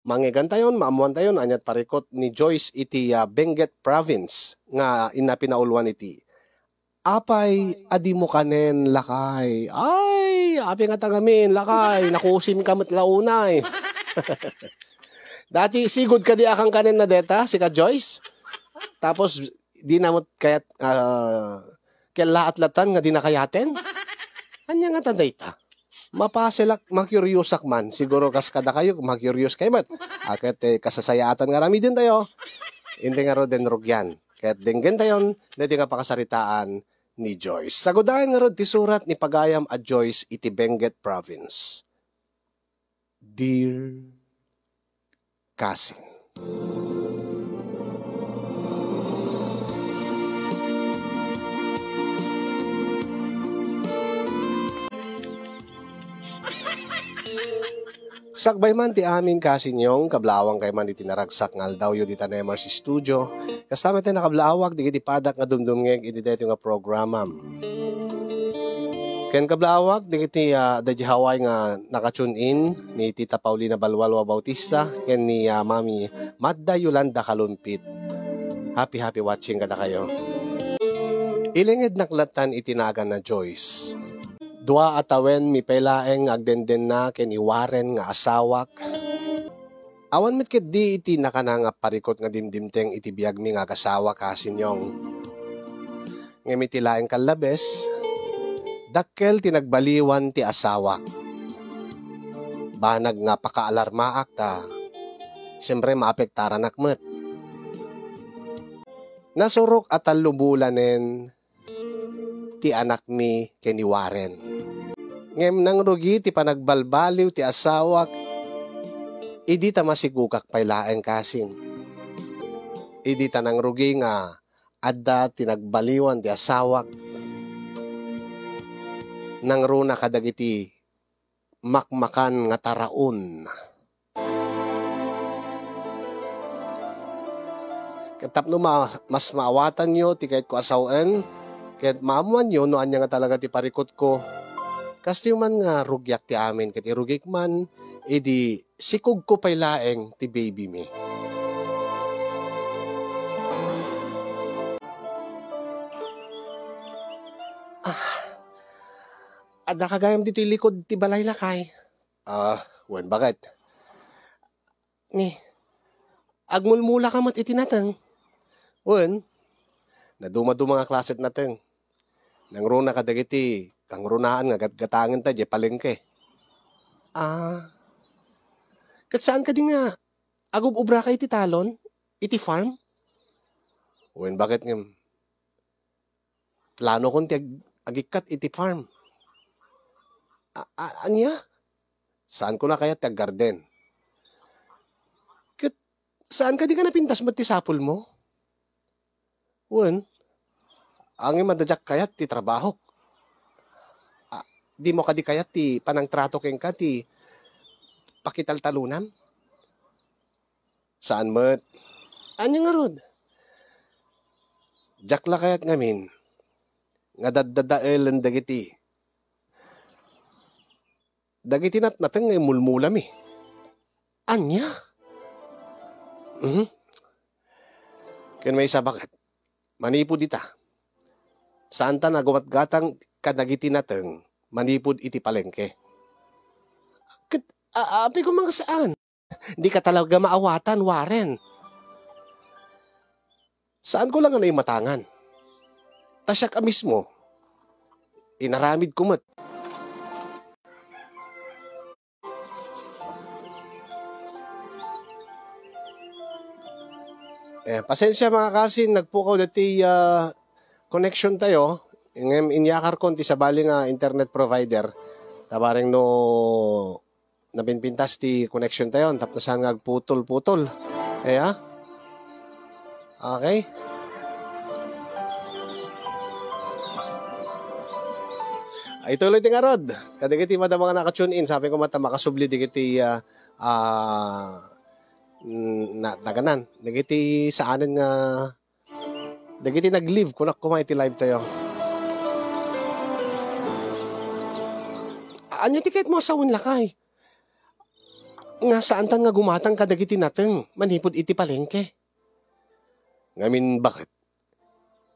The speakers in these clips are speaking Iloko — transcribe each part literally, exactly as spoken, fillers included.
Mangngegantayon, maammoantayon, ania't parikut ni Joyce iti, ah, Benguet Province nga inna pinauluan iti, "Apay a dimo kanen, lakay? Ay, apay ngata ngamin, lakay? Nakusimka met la unay." Dati, sigud kadi a kankananen dayta, sika Joyce? Tapos, dina met kayat, ah, kellaat latan nga dina kayaten? Ania ngata dayta? Mapasilak, ma-curiousak man. Siguro kas kadakayo, ma-curious kayo met. A, ket, eh, kasasayaatan nga aramidentayo. Inti ngaruden rugian. Ket denggentayon, daytoy nga pakasaritaan ni Joyce. Sagudayen ngarud ti surat ni pagayam a Joyce iti Benguet Province. Dear Kasin. Sakbay man ti amin, Kasin Yong, kablaawangkayo man iti naragsak nga aldawyo dita Nemars Studio. Kasta met ti nakablaaw dagiti padak nga dumdumngeg iti daytoy nga programam. Ken kablaawak dagiti, ah, daydiay Hawaii nga naka-tune in, ni Tita Paulina Balwalwa Bautista ken ni, ah, Mami Madda Yolanda Kalumpit. Happy, happy watching kadakayo. Ilingednak latan iti nagan a Joyce. Dua a tawenmi pay laeng nga agdendenna ken ni Warren nga asawak. Awan met ketdi iti nakana nga parikut nga dimdimteng iti biagmi nga agasawa, Kasin Yong. Ngem iti laeng kallabes, dakkel ti nagbaliwan ti asawak. Banag nga pakaalarmaak ta, siempre, maapektaranak met. Nasurok a tallo bulanen ti anakmi ken ni Warren. Ngem nangrugi ti panagbalbaliw ti asawak idi ta masigukak pay laeng, Kasin. Idi ta nangrugi nga adda ti nagbaliwan ti asawak, nangruna kadagiti makmakan nga taraon. Ket tapno ma-, mas maawatanyo ti kayatko a sawen, ket maammoanyo no ania nga talaga ti parikutko, kastoy man nga rugiak ti amin, ket irugik man, idi sikogko pay laeng ti baby mi. Ah, adda ka gayam ditoy likod ti balay, lakay? Ah, wen, baket? Ni, agmulmulaka met iti nateng? Wen, nadumaduma nga klaset nateng. Nangruna kadagiti kangrunaan nga gatgatangen ta diay palengke. Ah, ket saan kadi nga agub-ubraka iti talon, iti farm? Wen, baket ngem? Planokon ti ag-, agikkat iti farm. A-, a-, ania? Saanko na kayat ti aggarden. Ket saan kadi nga napintas met ti sapulmo? Wen, ngem adda diak kayat ti trabahok. A, dimo kadi kayat ti panangtrato kenka ti pakitaltalonam? Saan met. Ania ngarud? Diak la kayat ngamin nga daddadaelen dagiti, dagiti natnateng nga imulmulami. Ania? Mhm. Ken maysa, baket? Manipud ita, saanta nga aggatgatang kadagiti nateng manipud iti palengke. Ket, a-, apay koma nga saan? Dika talaga maawatan, Warren. Saanko la nga naimatangan. Ta siak a mismo, inaramidko met. Eh, pasensia, mga kasin, nagpukaw dati, ah, connection tayo. Ngem inyakarkon ti sabali nga internet provider. Ta bareng no napinpintas ti connection tayo, tapno saan nga agputol-putol. Aya? Okay? Ay, tuloy ti ngarud. Kadagiti madama nga naka-tune in, sabi ko mata, makasubli dagiti, ah, ah, mm, na, naganan. Dagiti saanen nga, dagiti nag-live, kunak kuma iti live tayo. Anya ti kayat mo a sawen, lakay? nga saantan nga gumatang kadagiti nateng manipud iti palengke. Ngamin baket,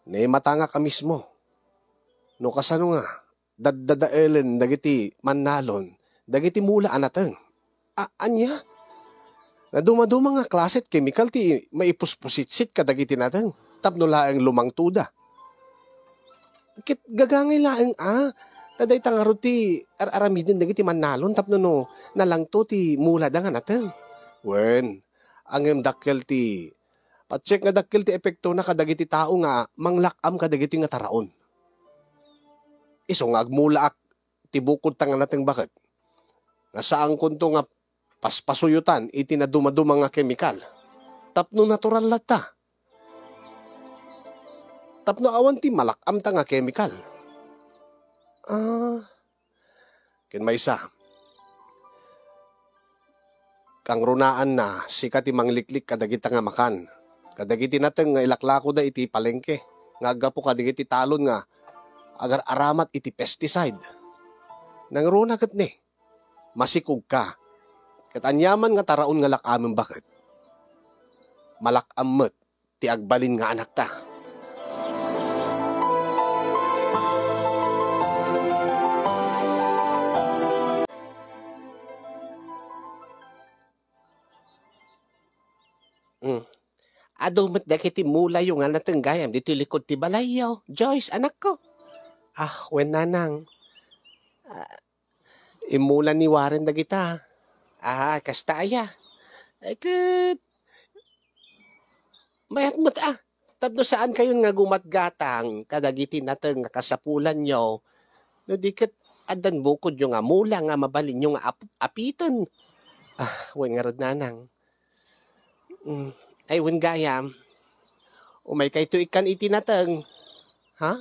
naimatangak a mismo. No kasano nga, daddadaelen dagiti mannalon dagiti mula a nateng. A-, ania? Nadumaduma nga klase ti kemikal ti maipuspusitsit kadagiti nateng tapno laeng lumangtoda. Ket gagangay laeng a, ta dayta ngarud ti ar-aramiden dagiti mannalon tapno no nalangto ti mulada nga nateng. Wen, ngem dakkel ti, patiek nga dakkel ti epektona kadagiti tao nga manglak-am kadagiti nga taraon. Isu nga agmulaak ti bukodta nga nateng baket, nga saankonto nga paspasuyotan iti nadumaduma nga kemikal tapno natural latta. Tapno awan ti malak-amta nga kemikal. Ah, ken maysa, kangrunaanna, sika ti mangliklik kadagita nga makan, kadagiti nateng nga ilaklakoda iti palengke nga aggapu kadagiti talon nga agar-aramat iti pesticide. Nangruna ket ni, masikogka. Ket aniaman nga taraon nga lak-amem baket, malak-am met ti agbalin nga anakta. Mm. Adu met dagiti mulayo nga nateng gayam ditoy likod ti balayyo, Joyce, anakko. Ah, wen, nanang. Ah, immula ni Warren dagita. Ah, kasta aya. Eh, ket mayat met, ah. Tapno saankayon nga gumatgatang kadagiti nateng nga kasapulanyo, no di ket addan bukodyo nga mula nga mabalinyo nga ap-, apiten. Ah, wen ngarud, nanang. Mm. Ay, wen gayam. Umaykayto ikkan iti nateng. Ha?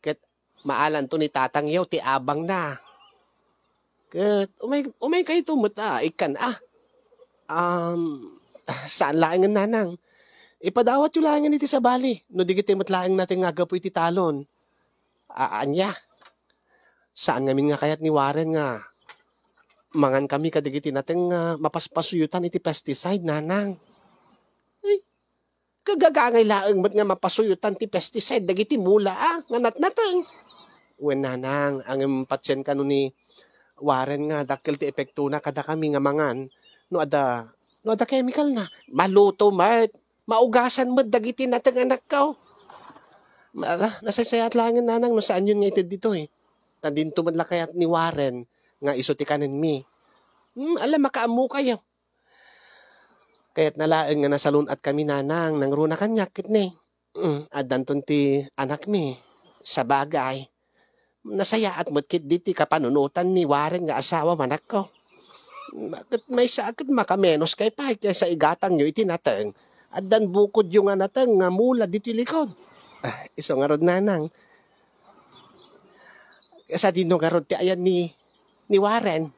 Ket maalanto ni tatangyo ti abangna. Ket umay-, umaykayto met a ikkan a. Um, saan laengen, nanang. Ipadawatyo laengen iti sabali, no di ket met laeng nateng nga aggapu iti talon. A-, ania? Saan ngamin nga kayat ni Warren nga mangankami kadagiti nateng nga mapaspasuyotan iti pesticide, nanang. Ay, kagagangay laeng met nga mapasuyotan ti pesticide dagiti mula a nga natnateng. Wen, nanang, ngem patien kano ni Warren nga dakkel ti epektona kadakami nga mangan no adda, no adda chemical na. Maluto met. Maugasan met dagiti nateng, anakko. Ala, nasaysayaat laengen, nanang, no saanyon nga ited ditoy. Ta dinto met la kayat ni Warren nga isu ti kanenmi. Hmm, ala, makaammokayo. Kayatna laeng nga nasalun-atkami, nanang, nangruna kaniak ket ni. Mm, addanton ti anakmi. Sabagay, nasayaat met ketdi ti kapanunotan ni Warren nga asawam, anakko. Ket maysa ket makamenos kay pay ken sa igatangyo iti nateng. Addan bukodyo nga nateng nga mula ditoy likod. Ah, isu ngarud, nanang. Sadino ngarud ti ayan ni, ni Warren?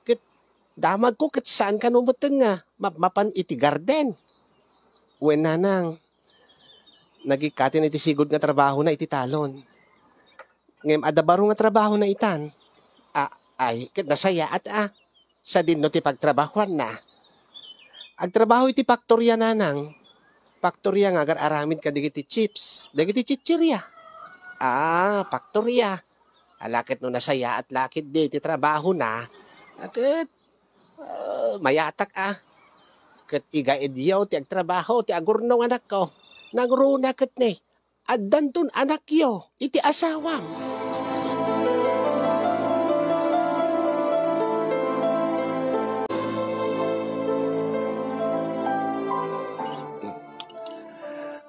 Ket damagko ket saan kano metten nga mapmapan iti garden. Wen, nanang, nagikkaten iti sigud nga trabahona iti talon. Ngem adda baro nga trabahona itan. A-, ay, ket nasayaat a. Sadino ti pagtrabahuanna? Agtrabaho iti faktoria, nanang. Faktoria nga agar-aramid kadagiti chips, dagiti chichirya. Ah, faktoria. Ala ket no nasayaat la ketdi ti trabahona, a ket, ah, mayatak a. Ket igaedyo ti agtrabaho ti agurnong, anakko. Nangruna ket ni, addanton anakyo iti asawam.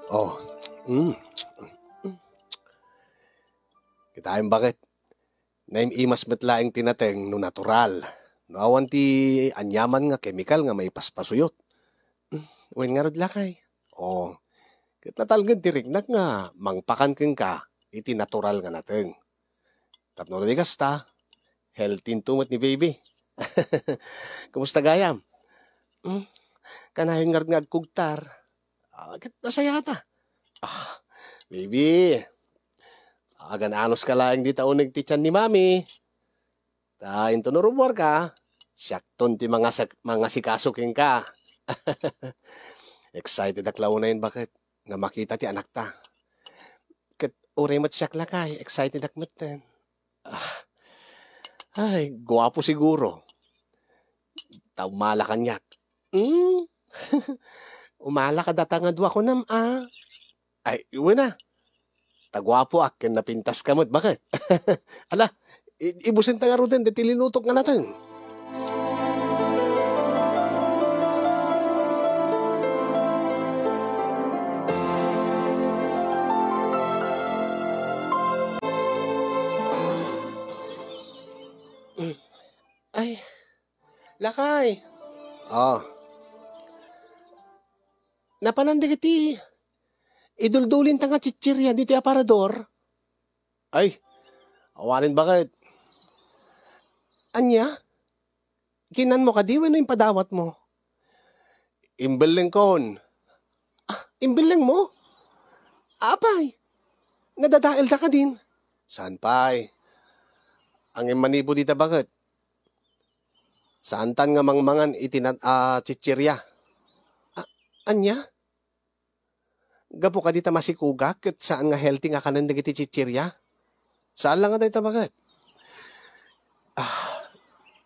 Oh, mm. Kitaem baket, naim-imas met laeng ti nateng no natural. No awan ti aniaman nga kemikal nga maipaspasuyot. Wen ngarud, lakay. Oh, ket natalged ti riknak nga mangpakan kenka iti natural nga nateng. Tapno no di kasta, healthy into met ni baby. Kumusta gayam? Hmm? Kanayon ngarud nga agkugtar. Ah, ket nasayata. Ah, baby, agan-anos ka laeng dita uneg ti tian ni mami. Ta into no rumuar ka, Siakton ti mangasag-, mangasikaso kenka. Excited ak la unayen baket nga makita ti anakta. Ket uray met siak lakay, excited ak metten. Ah, ay, guapo siguro. Ta umala kaniak. Hmm? Umala kadata nga dua kunam, a. Ay, wen a. Ta guapoak ken napintaska met, baket. Ala, i-, ibusenta ngaruden daytoy linutok nga nateng. Ay, lakay. Ah. Napanan dagiti iduldulinta nga chichiria ditoy aparador? Ay, awanen baket. Ania? Kinanmo kadi wenno impadawatmo? Imbellengkon. Ah, imbellengmo? Apay, nadadaelda kadin? Saan pay? Ngem manipud ita baket, saantan nga mangmangan iti na-, a, chichiria. A-, ania? Gapu kadi ta masikugak ket saan nga healthy nga kanen dagiti chichiria? Saan la nga dayta baket. Ah,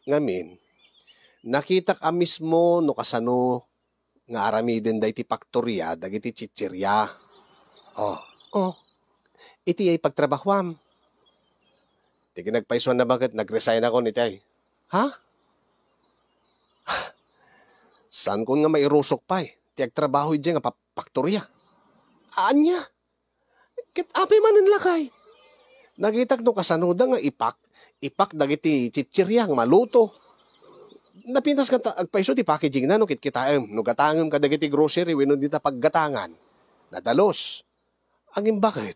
ngamin, nakitak a mismo no kasano nga aramiden daytoy paktoria dagiti chichiria. Oh. Oh. Iti ay pagtrabahuam. Ti kinagpaysuanna baket, nag-resign akon iti ay. Ha? Saankon nga mairusok pay ti agtrabaho idiay nga pa-, paktoria. Ania? Ket apay manen lakay? Nakitak no kasanoda nga ipak, ipak dagiti chichiria nga maluto. Napintas nga ta-, agpayso ti packaging na no kitkitaem, no gatangem kadagiti grocery wenno dita paggatangan. Nadalus. Ngem baket?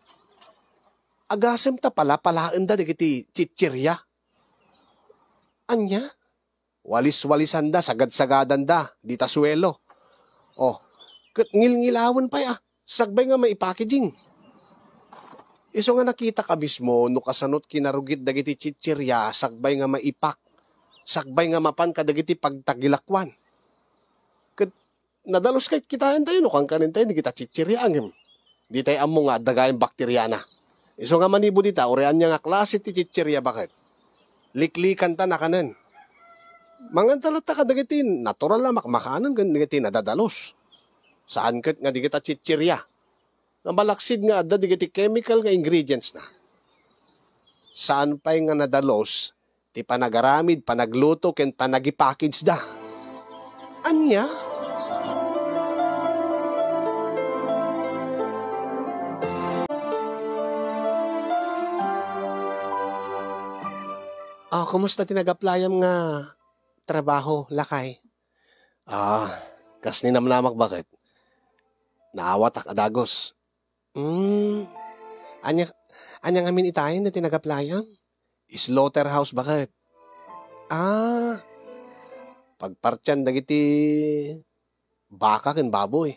Agasem ta palapalaenda dagiti chichiria. Ania? Walis-walisanda, sagad-sagadanda dita suelo. Oh, ket ngilngilawen pay a, sakbay nga maipackaging. Isu nga nakitak a mismo no kasano ti kinarugit dagiti chichiria sakbay nga maipak, sakbay nga mapan kadagiti pagtagilakuan. Ket nadalus kay kitaentayo no kankanentayo dagita chichiria ngem ditay ammo nga adda gayen bakteriana. Isu nga manipud ita, uray ania nga klase ti chichiria baket, liklikanta a kanen. Manganta latta kadagiti natural a makmakanen ken dagiti nadadalus. Saan ket nga dagita chichiria nga malaksid nga adda dagiti chemical nga ingredients na. Saan pay nga nadalus ti panagaramid, panagluto, ken panagipackage da. Ania? Ah, kumusta ti nag-applyam nga trabaho, lakay? Ah, kas ninamnamak baket, naawatak a dagus. Hmm. Ania, ania ngamin itayen ti nag-applyam? Slaughterhouse baket. Ah, pagpartian dagiti baka ken baboy.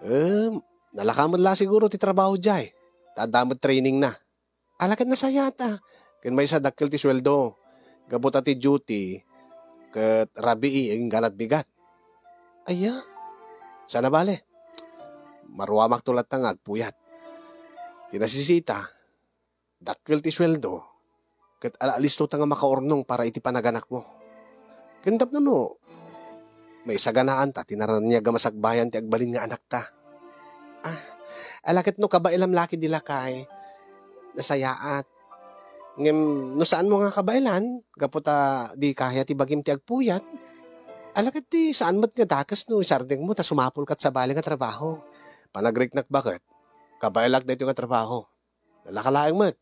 Em, nalaka met la siguro ti trabaho diay. Ta adda met training na. Ala ket nasayaat a. Ken maysa dakkel ti sueldo. Gapu ta ti duty ket rabii, inggana ti bigat. Aya? Sana bale. Maruamakto latta nga agpuyat. Ti nasisita, dakkel ti sueldo, ket ala-alisto ta nga makaurnong para iti panaganakmo. Ken tapno no, maisaganaanta ti naraniag a masakbayan ti agbalin nga anakta. Ah, ala ket no kabaelam la ketdi lakay, nasayaat. Ngem no saanmo nga kabaelan, gapu ta di kaya ti bagim ti agpuyat, ala ket ti saan met nga dakes no isardengmo ta sumapulka sabali nga trabaho. Panagriknak baket, kabaelak daytoy nga trabaho. Nalaka laeng met.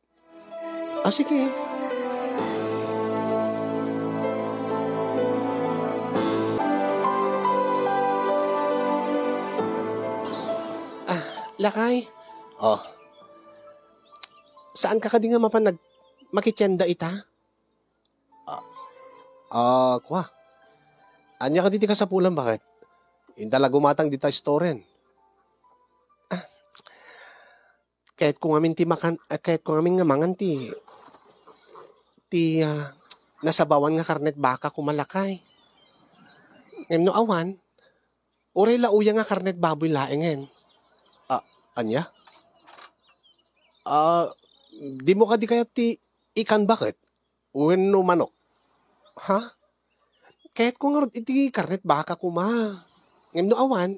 Ah, sige. Ah, lakay. Oh. Saanka kadi nga mapan nag-, makitienda ita? Ah, ah, kua. Ania kadi ti kasapulan, baket? Inta la gumatang dita istoren. Ah, kayatko ngamin ti makan, ah, kayatko ngamin nga mangan ti, ti, ah, nasabawan nga karnet baka koma, lakay. Ngem no awan, uray la uya nga karnet baboy laengen. A-, ania? A, dimo kadi kayat ti ikan baket wenno manok? Ha? Kayatko ngarud iti karnet baka koma. Ngem no awan,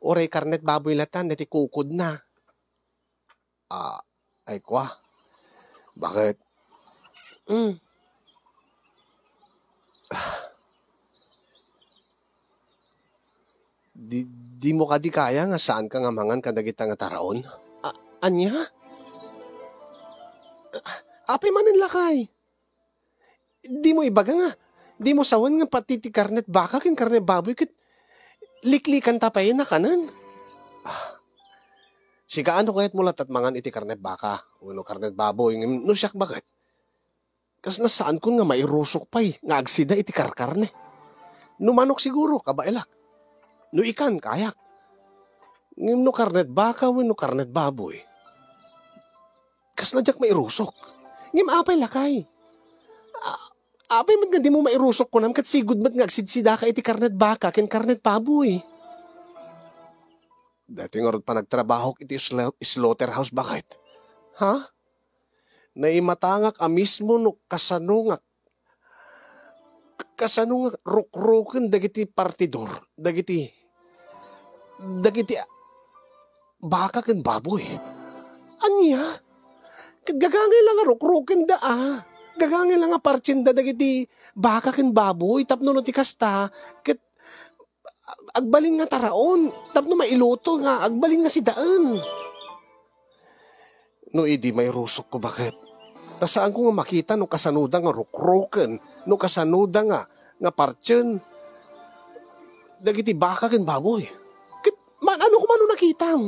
uray karnet baboy latan daytoy kukodna. A, ay kua. Baket? Mm. Ah. Di, dimo kadi kaya nga saanka nga mangan kadagita nga taraon? A-, ania? A-, apay manen, lakay? Dimo ibaga nga, dimo sawen nga pati ti karnet baka ken karnet baboy ket liklikanta pay a kanen? Ah, sika, ano kayatmo latta a mangan iti karnet baka wenno karnet baboy ngem no siak baket? Kasla saankon nga mairusok pay nga agsida iti karkarne. No manok siguro, kabaelak. No ikan, kayak. Ngem no karnet baka wenno karnet baboy, kasla diak mairusok. Ngem apay, lakay? A-, apay met nga dimo mairusok kunam ket sigud met nga agsidsidaka iti karnet baka ken karnet baboy? Daytoy ngarud panagtrabahok iti sla-, slaughterhouse, baket? Ha? Naimatangak a mismo no kasano nga, kasano nga rukroken dagiti partidor, dagiti, dagiti a-, baka ken baboy. Ania? Ket gagangay la nga rukrokenda a. Gagangay la nga partienda dagiti baka ken baboy tapno no ti kasta, ket agbalin nga taraon tapno mailuto nga agbalin nga sidaen. No idi mairusokko, baket? Ta saanko nga makita no kasanoda nga rukroken, no kasanoda nga, nga partien dagiti baka ken baboy. Ket man-, ano koma no nakitam?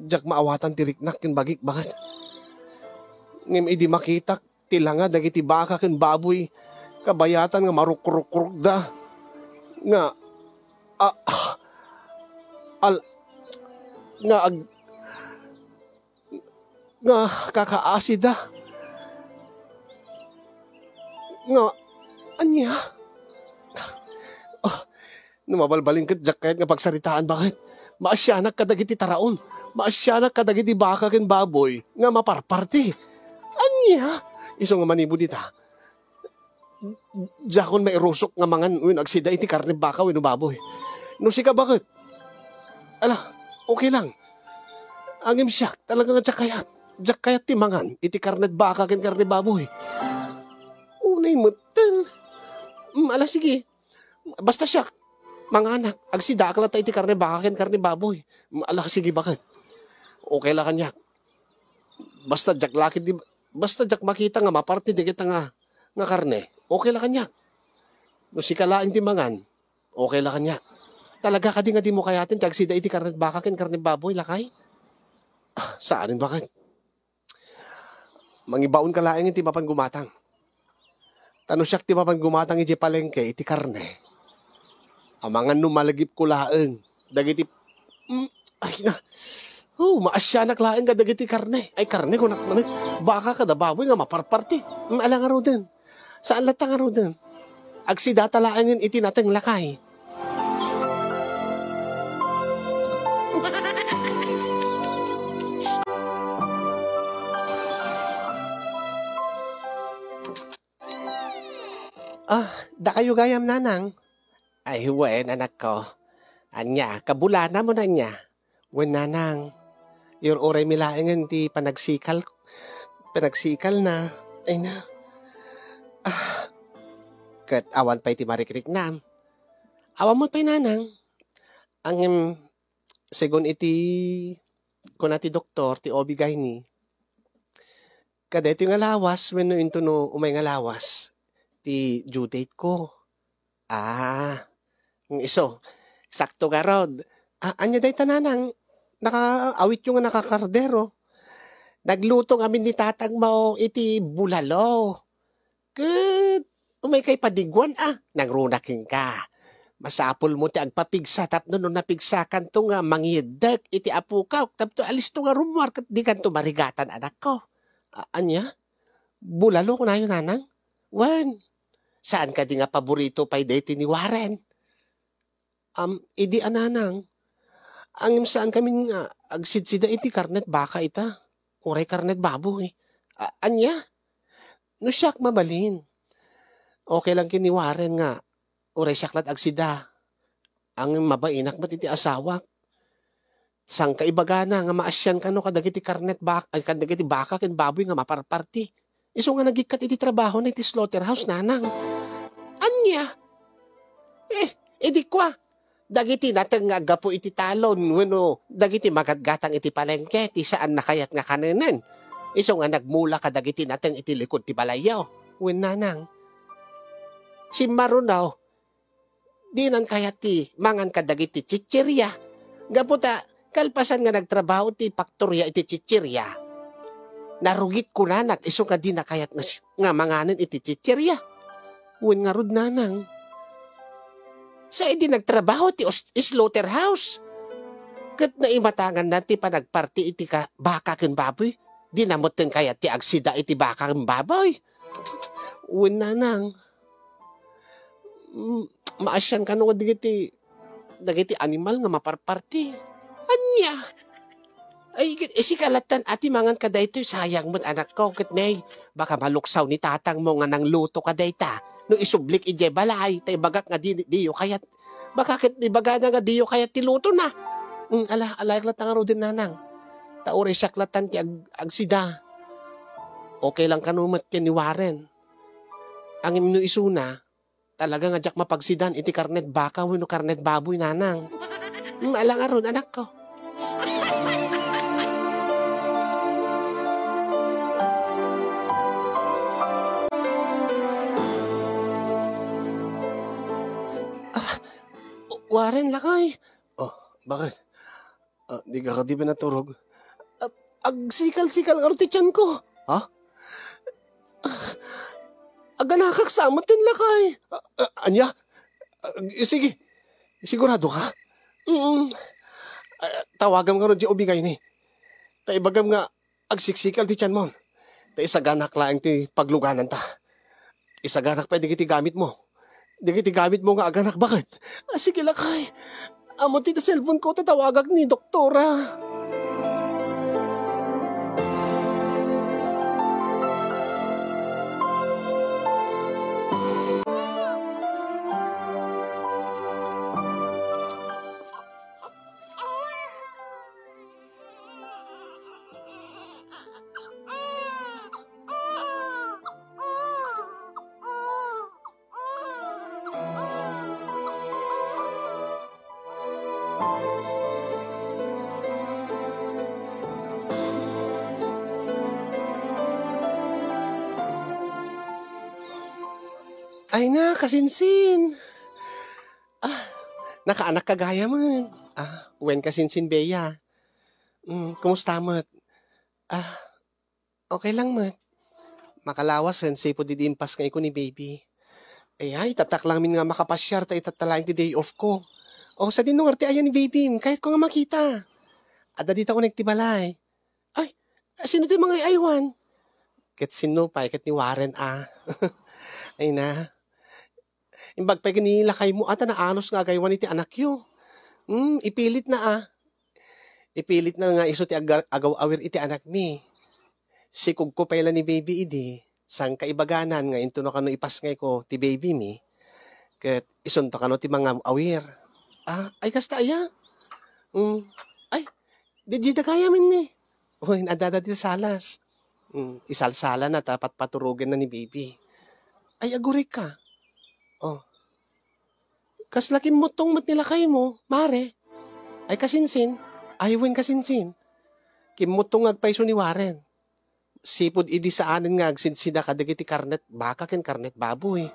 Diak maawatan ti riknak ken bagik, baket? Ngem idi makitak ti langa dagiti baka ken baboy, kabayatan nga marukrukrokda, nga, a-, al-, nga ag-, nga kakaasida. Nga, ania? Ah, no mabalbalin ket diak kayat nga pagsaritaan, baket? Maasianak kadagiti taraon. Maasianak kadagiti baka ken baboy nga maparparti. Ania? Isu nga manipud ita, diakon mairusok nga mangan wenno agsida iti karne baka wenno baboy. No sika, baket? Ala, okay lang. Ngem siak, talaga nga diak kayat. Diak kayat ti mangan iti karne baka ken karne baboy. Unay metten. Mm, ala, sige. Basta siak, manganak, agsidaak latta iti karne baka ken karne baboy. Mm, ala, sige, baket? Okay la kaniak. Basta diak la ketdi, basta diak makita nga maparti dagita nga, nga karne, okay la kaniak. No sika laeng ti mangan, okay la kaniak. Talaga kadi nga dimo kayaten ti agsida iti karne baka ken karne baboy, lakay? Ah, saanen, baket? Mangibaonka laeng ti mapan gumatang. Ta no siak ti mapan gumatang idiay palengke iti karne, amangan no malagipko laeng dagiti, mm, ay na, oh, maasianak laeng kadagiti karne. Ay, karne, kunak manen, baka kada baboy nga maparparti. Mm, ala ngaruden. Saan latta ngaruden? Agsidata laengen iti nateng, lakay. Ah, dakayo gayam, nanang? Ay, wen, anakko. Ania, kabulanam wenno ania? Wen, nanang. Ur-uraymi laengen ti panagsikal, panagsikalna. Ay na. Ah, ket awan pay ti marikriknam. Awan met pay, nanang. Ngem, segun iti kuna ti doktor, ti O B gyne, kadaytoy nga lawas wenno intono umay nga lawas ti due date ko. Ah, isu, sakto garud. Ah, ania dayta, nanang? Naka-, awityo nga nakakardero. Nagluto ngamin ni tatangmo iti bulalo. Ket umaykay padiguan a, nangruna kenka. Masapulmo ti agpapigsa tapno no napigsakanto nga mangiyeddek iti apokaw, tapno alisto nga rummuar ket dikanto marigatan, anakko. A-, ania? Bulalo kunayo, nanang? Wen, saan kadi nga paborito pay daytoy ni Warren? Am, idi a nanang, ngem saan kami nga agsidsida iti karnet baka ita, uray karnet baboy. A-, ania? No siak mabalin, okay lang ken ni Warren nga uray siak lat agsida. Ngem mabainak met iti asawak. Sangkaibagana nga maasian kano kadagiti karnet bak-, ay, kadagiti baka ken baboy nga maparparti. Isu nga nagikkat iti trabahona iti slaughterhouse, nanang. Ania? Eh, idi kua, dagiti nateng nga aggapu iti talon wenno dagiti magatgatang iti palengke ti saan a kayat nga kanenen. Isu nga nagmula kadagiti nateng iti likud ti balayyo. Wen, nanang. Simmaruno, dinan kayat ti mangan kadagiti chichirya. Gapu ta, kalpasan nga nagtrabaho ti faktoria iti chichirya, narugit kunanak isu nga dina kayat nga s-, nga manganen iti chichirya. Wen ngarud, nanang. Sa idi nagtrabaho ti os-, slaughterhouse, ket naimatanganna ti panagparti iti ka-, baka ken baboy, dina metten kayat ti agsida iti baka ken baboy. Wen, nanang. Mm, maasian kano dagiti, dagiti animal nga maparparti. Ania? Ay, ket, eh, sika lattan a ti mangan kadaytoy, sayang met, anakko, ket nay, baka maluksaw ni tatangmo nga nangluto kadayta. No isublik idiay balay, ta ibagak nga di, diyo kayat. Baka ket ibagana nga diyo kayat ti lutona. Mm, ala, alaek latta ngaruden, nanang. Ta uray siak lattan ti ag-, agsida. Okay lang kano met ken ni Warren. Ngem no isuna, talaga nga diak mapagsidan iti karnet baka wenno karnet baboy, nanang. Mm, ala ngarud, anakko. Ah, Warren, lakay. Oh, bakit? Ah, di ka kadi pinaturog? Ah, agsikal-sikal ngarud ti tiyanko. Ha? Ah, aganakak sa met ken lakay. Ah, ah, ania? Ah, sige. Sigurado ka? Mm. Ah, tawagam ngarud ti ubingaymi. Ta ibagam nga agsiksikal ti tiyanmon. Ta isaganak laeng ti paglugananta. Isaganak pay dagiti gamitmo. Dagiti gamitmo nga aganak, baket. Ah, sige, lakay. Ammo ti cellphone ko, tatawagak ni doktora. Ay na, kasinsin. Ah, nakaanak ka gayamen. Ah, wen kasinsin, Bea. Mm, kumusta met? Ah, okay lang met. Makalawasen, sipud idi impasngayko ni baby. Ay, ay, tatak lang min nga makapasiar ta itatta laeng ti day off ko. O, sadino ngarud ti ayan ni baby? Kayatko nga makita. Adda dita uneg ti balay. Ay, sino ti mangay-aywan? Ket sino pay, ket ni Warren a. Ay na. Imbag pay ken ni lakaymo a ta naanus nga agaywan iti anakyo. Hmm, ipilitna a. Ipilitna nga isu ti aga-, agaw-awir iti anakmi. Sikugko pay la ni baby idi, sangkaibaganan nga intono kano ipasngayko ti babymi, ket isunto kano ti mangaw-awir. Ah, ay kasta aya? Hmm, ay, diay dagayamenni. Wen, adda dita salas. Hmm, isalsalana ta patpaturogenna ni baby. Ay, agurayka. Oh. Kasla kimmutong met ni lakaymo, mare. Ay, kasinsin. Ay, wen, kasinsin. Kimmutong nga agpayso ni Warren. Sipud idi saanen nga agsidsida kadagiti karnet baka ken karnet baboy.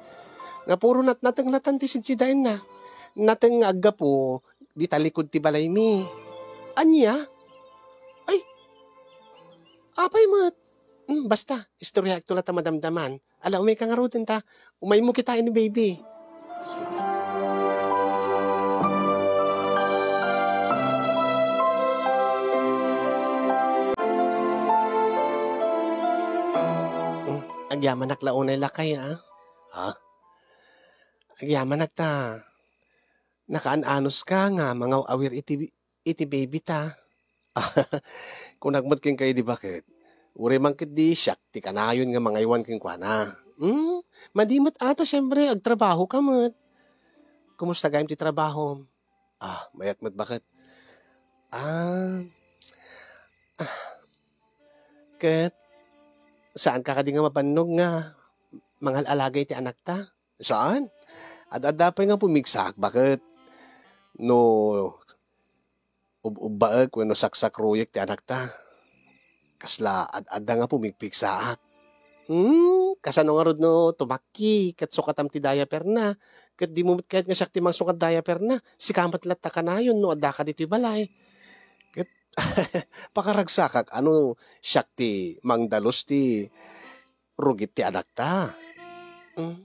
Nga puro natnateng latan ti sidsidaenna. Nateng nga aggapu dita likud ti balaymi. Ania? Ay, apay met? Hmm, basta, istoryaekto la ta madamdaman. Ala, umayka ngaruden ta. Umaymo kitaen ni baby. Hmm, agyamanak la unay lakay, ah. Ha? Agyamanak ta. Nakaan-anos ka nga mangaw-awir iti, iti baby ta. Kunak met kenka idi baket. Uray man ketdi siak ti kanayon nga mangaywan kenkuana. Hmm? Madi met ata, siempre, agtrabaho ka met. Kumusta gayam ti trabahom? Ah, mayat met baket. Ah, ah, ket saan ka kadi nga mabannog nga mangal-alaga iti anakta? Saan? Ad-adda pay nga pumigsaak baket no ub-ubbaek wenno saksakruyek ti anakta. Kasla ad-adda nga pumigpigsaak. Hmm, kasano ngarud no tumakki ket sukatam ti diaperna? Ket dimo met kayat nga siak ti mangsukat diaperna? Sika met latta kanayon no addaka ditoy balay. Ket pakaragsakak a no siak ti mangdalus ti rugit ti anakta. Hmm.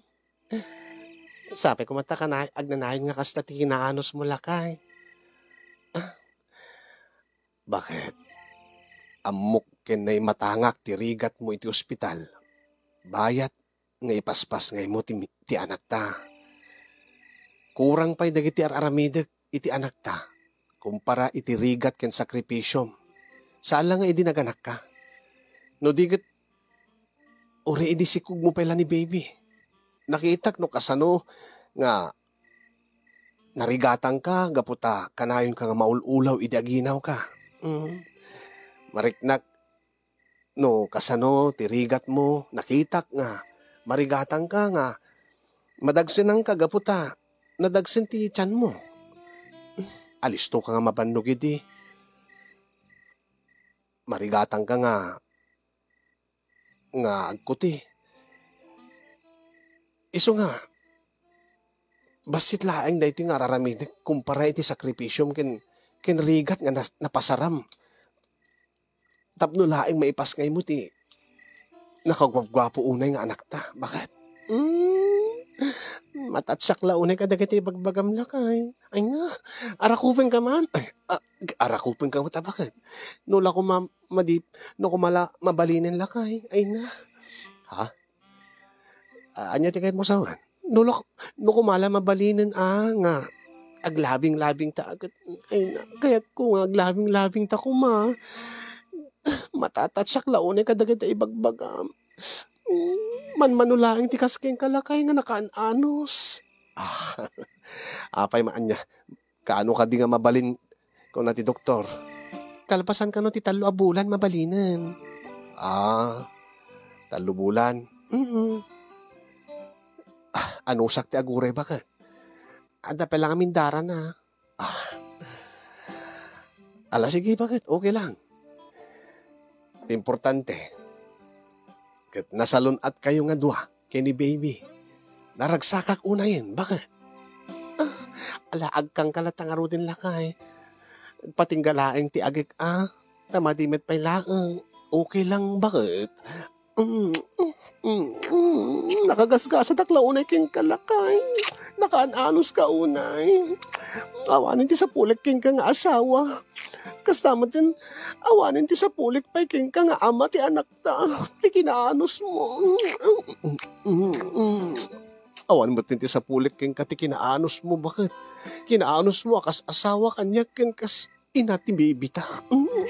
Sapay koma ta kana-, agnanayon nga kasta ti kinaanusmo, lakay. Ah, baket? Ammok ken naimatangak ti rigatmo iti ospital. Bayat nga ipaspas nga imo ti, ti anakta. Kurang pay dagiti ar-aramidek iti anakta kumpara iti rigat ken sakripisiom. Saan la nga idi naganakka. No di ket, uray idi sikogmo pay la ni baby. Nakitak no kasano nga narigatangka gapu ta kanayonka nga maul-ulaw idi aginawka. Mm. Mariknak no kasano ti rigatmo, nakitak nga marigatangka nga madagsenanka gapu ta nadagsen ti tianmo. Alistoka nga mabannog idi. Marigatangka nga, nga agkuti. Isu nga, bassit laeng daytoy nga ar-aramidek kumpara iti sakripisiom ken, ken rigat nga nas-, napasaram. Tapno laeng maipas nga imo ti nakaguapguapo unay nga anakta. Baket? Mm, matatsak la unay kadagiti ibagbagam, lakay. Ay nga, arakupenka man. Ay, a-, arakupenka met a baket? No la koma madi-, no koma la mabalinen, lakay. Ay na. Ha? A-, ania ti kayatmo sawen? No la-, no koma la mabalinen a nga aglabing-labing ta ket, ay na, kayatko nga aglabing-labing ta koma. Matatatsak la unay kadagiti ibagbagam. Mm, manmano laeng ti kas kenka, lakay, nga nakaan-anos. Ah, apay, maanya. Kaano kadi nga mabalin, kuna ti doktor. Kalpasan kano ti tallo a bulan, mabalinen. Ah, tallo bulan. Mm. Ah, anusak ti aguray, baket? Adda pay lang amin darana. Ah. Ala, sige, baket? Okay lang. Importante, ket nasalun-at kayo nga dua ken ni baby. Naragsakak unayen, baket? Ah, ala, agkangka latta ngaruden, lakay. Agpatingga laeng ti agek a, ta madi met pay laeng. Okay lang, baket? Mm, mm, mm, nakagasgasatak la unay kenka, lakay. Nakaan-anos ka unay. Awanen ti sapulik kenka nga asawa. Kasta met, awanen ti sapulik pay kenka nga ama ti anakta, ti kinaanusmo. Awan met ti sapulik kenka ti kinaanusmo, baket? Kinaanusmo a kas asawa kaniak ken kas ina ti bibita. Mm.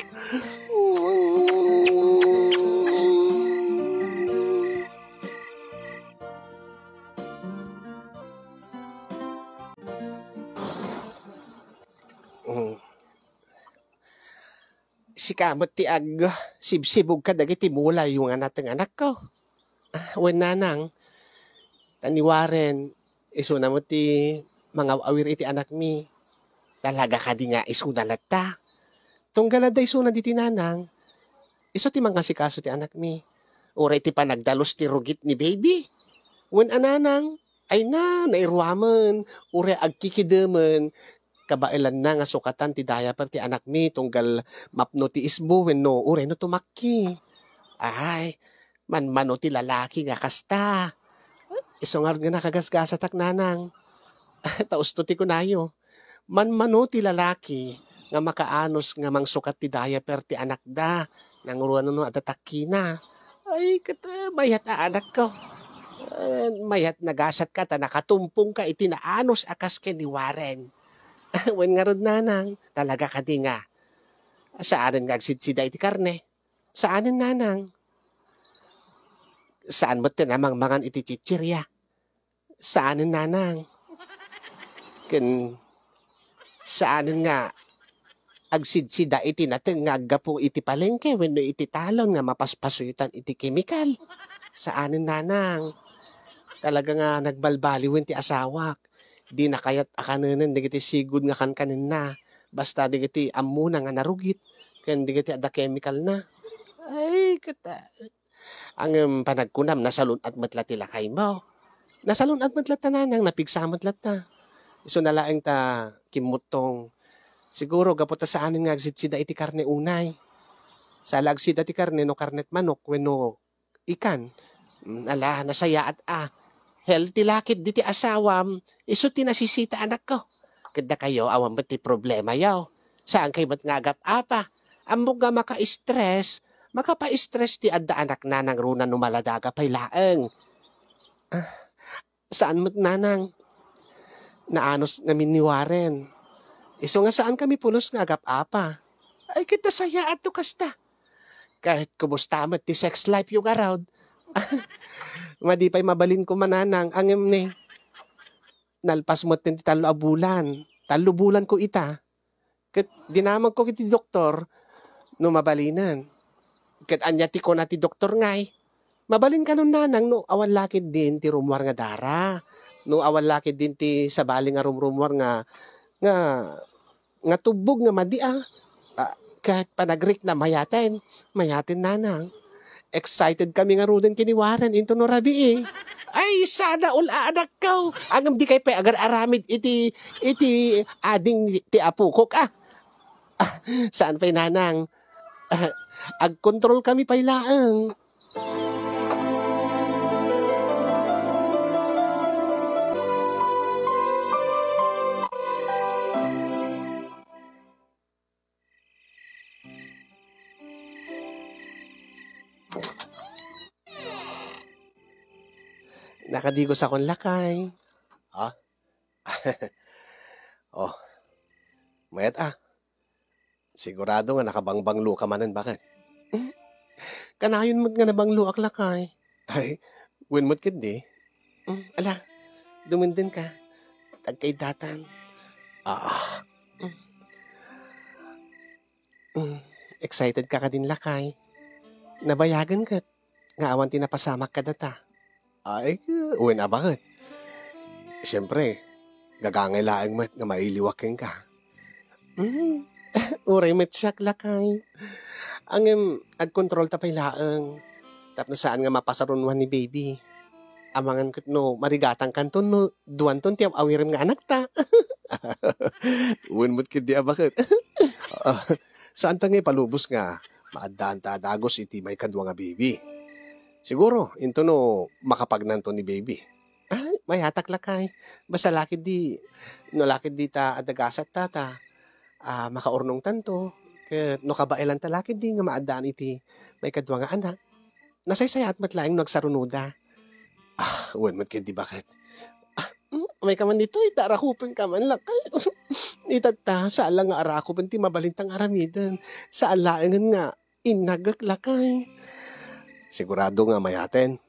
Sika met ti agsibsibog kadagiti mulayo nga nateng, anakko. Ah, wen, nanang, ta ni Warren, isuna met ti mangaw-awir iti anakmi. Talaga kadi nga isuna latta? Tunggal adda isuna ditoy, nanang. Isu ti mangasikaso ti anakmi. Uray ti panagdalus ti rugit ni baby. Wen a, nanang, ay na, nairuamen, uray agkikidemen, kabaelanna nga sukatan ti diaper ti anakmi tunggal mapno ti isbo wenno uray no tumakki. Ay, manmano ti lalaki nga kasta. Isu ngarud nga nakagasgasatak, nanang. Ta usto ti kunayo. Manmano ti lalaki nga makaanus nga mangsukat ti diaper ti anakda, nangruna no adda takkina. Ay, ket, ah, mayat a anakko. Eh, mayat nagasatka ta nakatumpongka iti naanus a kas ken ni Warren. Wen ngarud, nanang, talaga kadi nga saanen nga agsidsida iti karne? Saanen, nanang. Saan met ti namangmangan iti chichirya? Saanen, nanang. Ken saanen nga agsidsida iti nateng nga aggapu iti palengke wenno iti talon nga mapaspasuyotan iti kemikal. Saanen, nanang. Talaga nga nagbalbaliwen ti asawak. Dina kayat a kanenen dagiti sigud nga kankanenna, basta dagiti ammona nga narugit ken dagiti adda kemikalna. Ay, ket, ah, Ngem panagkunam, nasalun-at met la ti lakaymo. Nasalun-at met latta, nanang, napigsa met latta. Isuna laeng ta kimmuttong. Siguro gapu ta saanen nga agsidsida iti karne unay. Saan la agsida ti karne no karnet manok wenno ikan. Mm, ala, nasayaat a. Healthy la ketdi ti asawam, isu ti nasisita, anakko. Ket dakayo, awan met ti problemayo. Saankayo met nga agap-apa. Ammok nga maka-stress, makapa-stress ti adda anakna nangruna no maladaga pay laeng. Ah, saan met, nanang. Naanus ngamin ni Warren. Isu nga saankami pulos nga agap-apa. Ay, ket nasayaatto kasta. Ket kumusta met ti sex life yo ngarud? Madi pay mabalin koma, nanang, ngem ne, nalpas met ti tallo a bulan. Tallo bulan ko ita. Ket dinamagko iti doktor no mabalinen. Ket ania ti kuna ti doktor ngay? Mabalin kanon, nanang, no awan la ketdin ti rummuar nga dara. No awan la ketdin ti sabali nga rumrummuar nga, nga nga tubbog nga madi a. Ah, ket panagrikna mayaten, mayaten, nanang. Excited kami ngaruden ken ni Warren intono rabii. Ay, sana all a anakko. Ngem dikay pay agar-aramid iti, iti ading ti apokok, ah. Ah, saan pay, nanang? Ah, agkontrol kami pay laeng. Nakadigos akon, lakay. Ah? Oh. Mayat, ah. Sigurado nga nakabangbanglo ka manen, baket? Kanayon met nga nabangloak, lakay. Ay, wen met ketdi. Mm, ala, dumenden ka. Agkaidatan. Ah. Mm. Mm, excited ka kadin, lakay. Nabayagen ket nga awan ti napasamak kadata. Ay, wen a baket. Siempre, gagangay laeng met nga mailiwak kenka. Mm, uray met siak, lakay. Ngem, agkontrolta pay laeng. Tapno saan nga mapasarunoan ni baby. Amangan ket no marigatangkanton no duanton ti aw-awirem nga anakta. Wen met ketdi a baket. Ah, saanta nga ipalubos nga maaddaanta a dagus iti maikadua nga baby. Siguro, intono makapagnanto ni baby. Ay, mayatak, lakay. Basta la ketdi, no la ketdi ta adda gasat ta, ta, ah, makaurnongtanto. Ket no kabaelanta la ketdi nga maaddaan iti maikadua nga anak, nasaysayaat met laeng no agsarunoda. Ah, wen met ketdi, baket. Ah, mm, umay ka man ditoy, ta arakupenka man, lakay. Itatta, saan la nga arakupen ti mabalinta nga aramiden. Saan laengen nga innagek, lakay. Sigurado nga mayaten.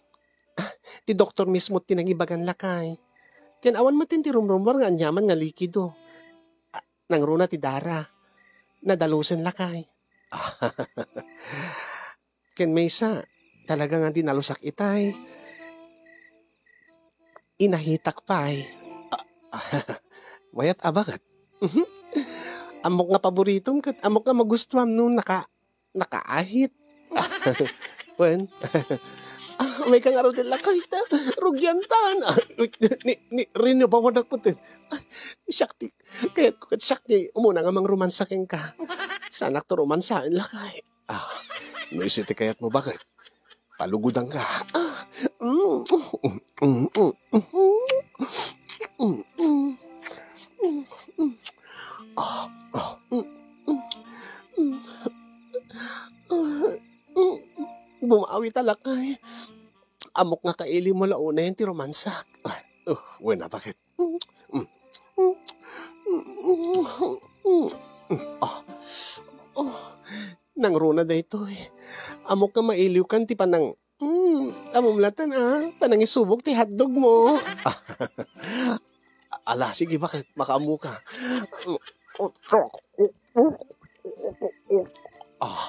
Ah, ti doktor mismo ti nangibagan, lakay. Ken awan met ti rumrummuar nga aniaman nga likido. Ah, nangruna ti dara. Nadalusen, lakay. Ken maysa, talaga nga dinalusak itay. Inahitak pay. Ah, mayat a baket. Mhm. Ammok nga paboritom ket ammok nga magustuam no naka-, nakaahit. Wen. Ah, umay ka ngaruden, lakay, ta rugiantan. Ah, ni, ni, rinubawanak pati. Ah, siak ti, kayatko ket siak ti umuna nga mangromansa kenka. Saanakto romansaen, lakay. Ah, no isu ti kayatmo, baket? Palugodanka. Ah, mm, mm, mm, mm, mm, mm, mm, mm. Ah, ah, mm, mm, mm. Ah, mm, bumawita, lakay. Ammok nga kailiwmo la unayen ti romansak. Ah, uh, wen a, bakit? Ah, oh, nangruna daytoy. Ammok nga mailiwkan ti panang-, mm, ammom latta, ah, panangisubok ti hotdog mo. Ala, sige, bakit? Makaammoka. Ah, ah, ah. Ah,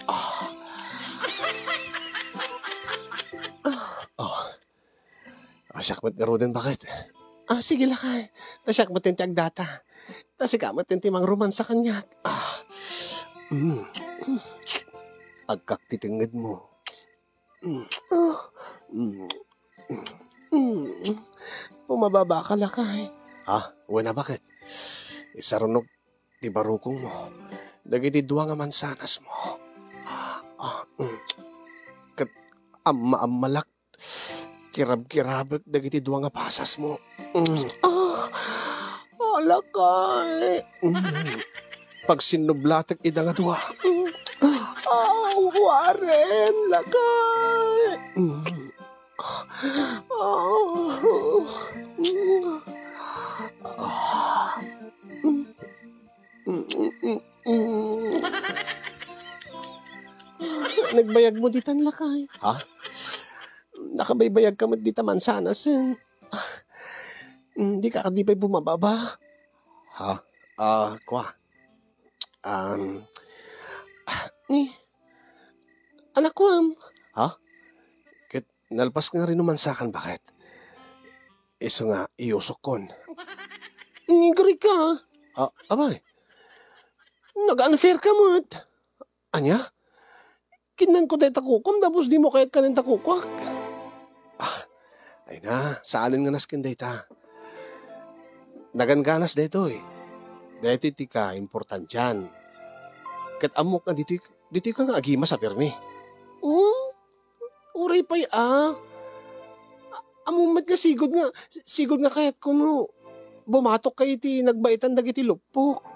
ah. Ah. Ah, siak met ngaruden, bakit? Ah, sige, lakay. Ta siak met ti agdata. Ta sika met ti mangromansa kaniak. Ah. Mm. Agkak ti tengngedmo. Mm. Ah. Mm. Mm. Bumababaka, lakay. Ah, wen a, bakit? Isarunok ti barukongmo dagiti dua nga mansanasmo. Ah, mm. Ket amma-ammalak, kirab-kirabek dagiti dua nga pasasmo. Mm. Ah, alakay. Mm. Pagsinnublatek ida nga dua. Mm. Ah, Warren, lakay. Mm. Ah, mm. Ah. Mm. Mm, mm, mm, mm. Nagbayagmo ditan, lakay. Ha? Nakabaybayagka met dita mansanasen. Mm, dika kadi pay bumababa? Ha? Ah, kua. Um, ah, ni, anak kuam. Ha? Ket nalpas nga rinumansakan, bakit? Isu nga iyusokkon. Ngigrika. Ah, abay. Nag-unfair ka met. Ania? Kinnanko dayta kukuam, tapos dimo kayat kanen ta kukuak. Ah, ay na, saanen nga nasken dayta. Naganganas daytoy. Daytoy ti kaimportantian. Ket ammok nga ditoy, ditoy ka nga agimas a permi. Hmm? Uray pay a. A-, ammom met nga sigud nga, sigud nga kayatko no bumatok ka iti nagbaitan dagiti luppok.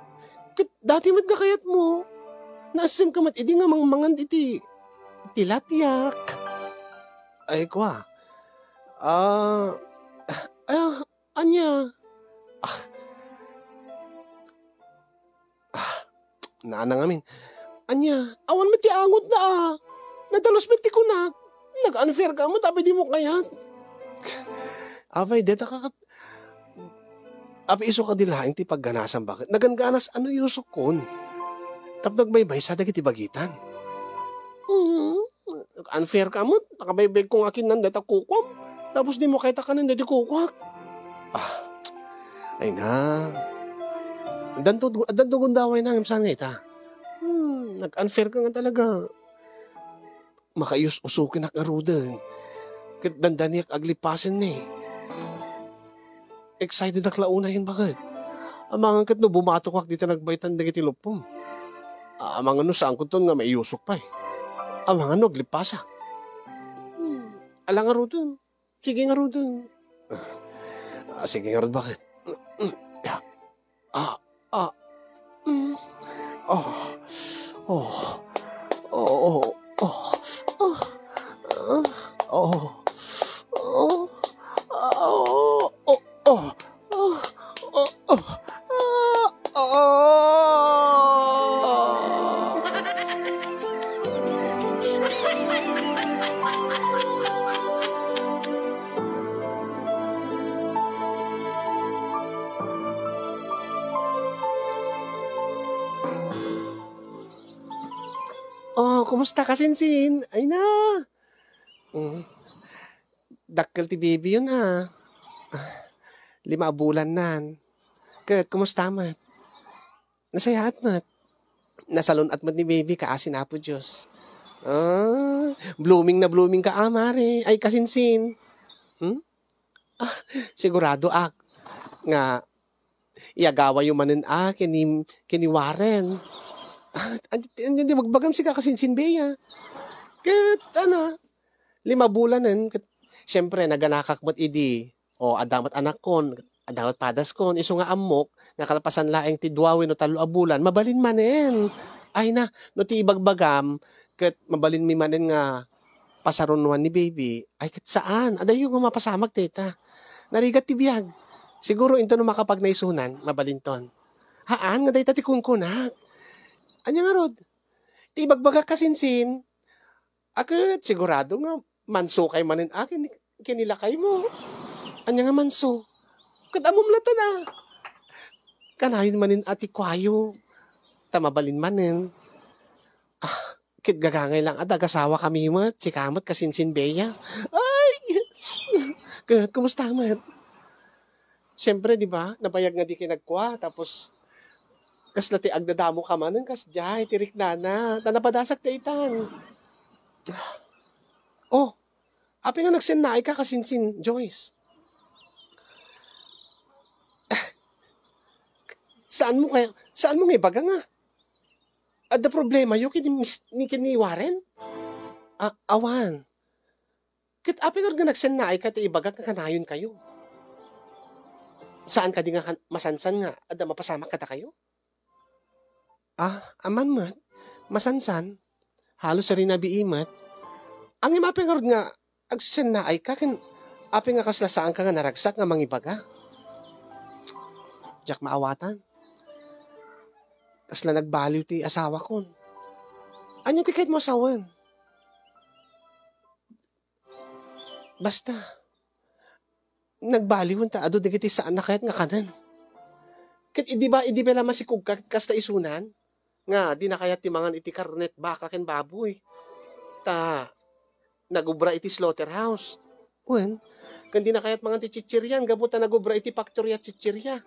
Ket dati met nga kayatmo. Naassemka met idi nga mangmangan iti tilapiak. Ay, kua. Ah, ah, ania? Ah. Ah, naanang amin. Ania, awan met ti angotna a. Nadalus met ti kunak. Nag-unfair ka met, apay dimo kayat. Apay, deta ka kat-, apay isu kadi laeng ti pagganasam, bakit? Naganganas, ano, iyusokkon? Tapno agbaybaysa dagiti bagitan. Mm. Unfair ka met, nakabaybayagko nga kinnan dayta kukuam. Tapos dimo kayat a kanen dayta kukuak. Ah, ay na. Addanto, addanto gundawayna ngem saan nga ita? Hmm, nag-unfair ka nga talaga. Makaiyus-usokenak ngaruden. Ket dandaniak aglipasen ni. Excitedak la unayen, bakit? Amangan ket no bumatokak dita nagbaitan dagiti luppom. Amangan no saankonton nga maiyusok pay. Amangan no aglipasak. Hmm. Ala ngaruden. Sige ngaruden. Ah, sige ngarud, bakit? Ah, ah, mm. Ah, oh, oh, oh, oh, ah, ah, oh, oh, oh, oh, oh, oh, oh, ah, ah. Oh, kumusta ka, Sinsin? Ay na. Mm. Dakkel ti baby yun, ah. Ah, lima a bulannan. Ket, kumusta met? Nasayaat met. Nasalun-at met ni baby, kaasi ni Apo Dios. Ah, blooming na blooming ka, ah, mare. Ay, kasinsin. Hmm? Ah, sigurado ak nga iagawayo manen a ken ni, ken ni Warren. Ah, andi, andi, andi magbagam sika kasinsin, Bea. Ket, ano, lima bulanen, ket, siyempre, naganakak met idi O, adda met anakkon, adda met padaskon, isu nga ammok, nga kalpasan laeng ti dua wenno tallo a bulan, mabalin manen. Ay na, no ti ibagbagam, ket mabalinmi manen nga pasarunoan ni baby, ay ket saan, adayo nga mapasamak dayta. Narigat ti biag. Siguro inton no makapagnaisunan, mabalinton. Haan nga dayta ti kunkunak. Ania ngarud? Ti ibagbagak kasinsin, a ket sigurado nga mansukay manen a ken, ken ni lakaymo. Ania nga manso? Ket ammom latta na. Kanayon manen a ti kuayo. Ta mabalin manen. Ah, ket gagangay lang a dagasawakami met, sika met kasinsin Bea. Ay! Ket kumusta met? Siyempre, di ba, nabayag nga dikay nagkua, tapos kasla ti agdadamoka manen kasdiay, ti riknana, ta napadasak ti itan. Oh, apay nga nagsennaayka kasinsin Joyce? Saanmo kaya, saanmo nga ibaga nga adda problemayo ken ni Mis-, ni, ken ni Warren? A-, awan. Ket apay ngarud nga nagsennaayka ti ibagak nga kanayonkayo? Saan kadi nga kan-, masansan nga adda mapasamak kadakayo? Ah, aman met. Masansan. Halos rinabii met. Ngem apay ngarud nga agsennaayka ken apay nga kasla saanka nga naragsak nga mangibaga? Diak maawatan. Kasla nagbaliw ti asawakon. Ania ti kayatmo a sawen? Basta, nagbaliwen ta adu dagiti saan a kayat nga kanen. Ket idi ba, idi pay la masikogka ket kasta isunan, nga dina kayat ti mangan iti karnet baka ken baboy, ta nagubra iti slaughterhouse. Wen, ken dina kayat mangan ti chichirian gapu ta nagubra iti faktoria chichiria.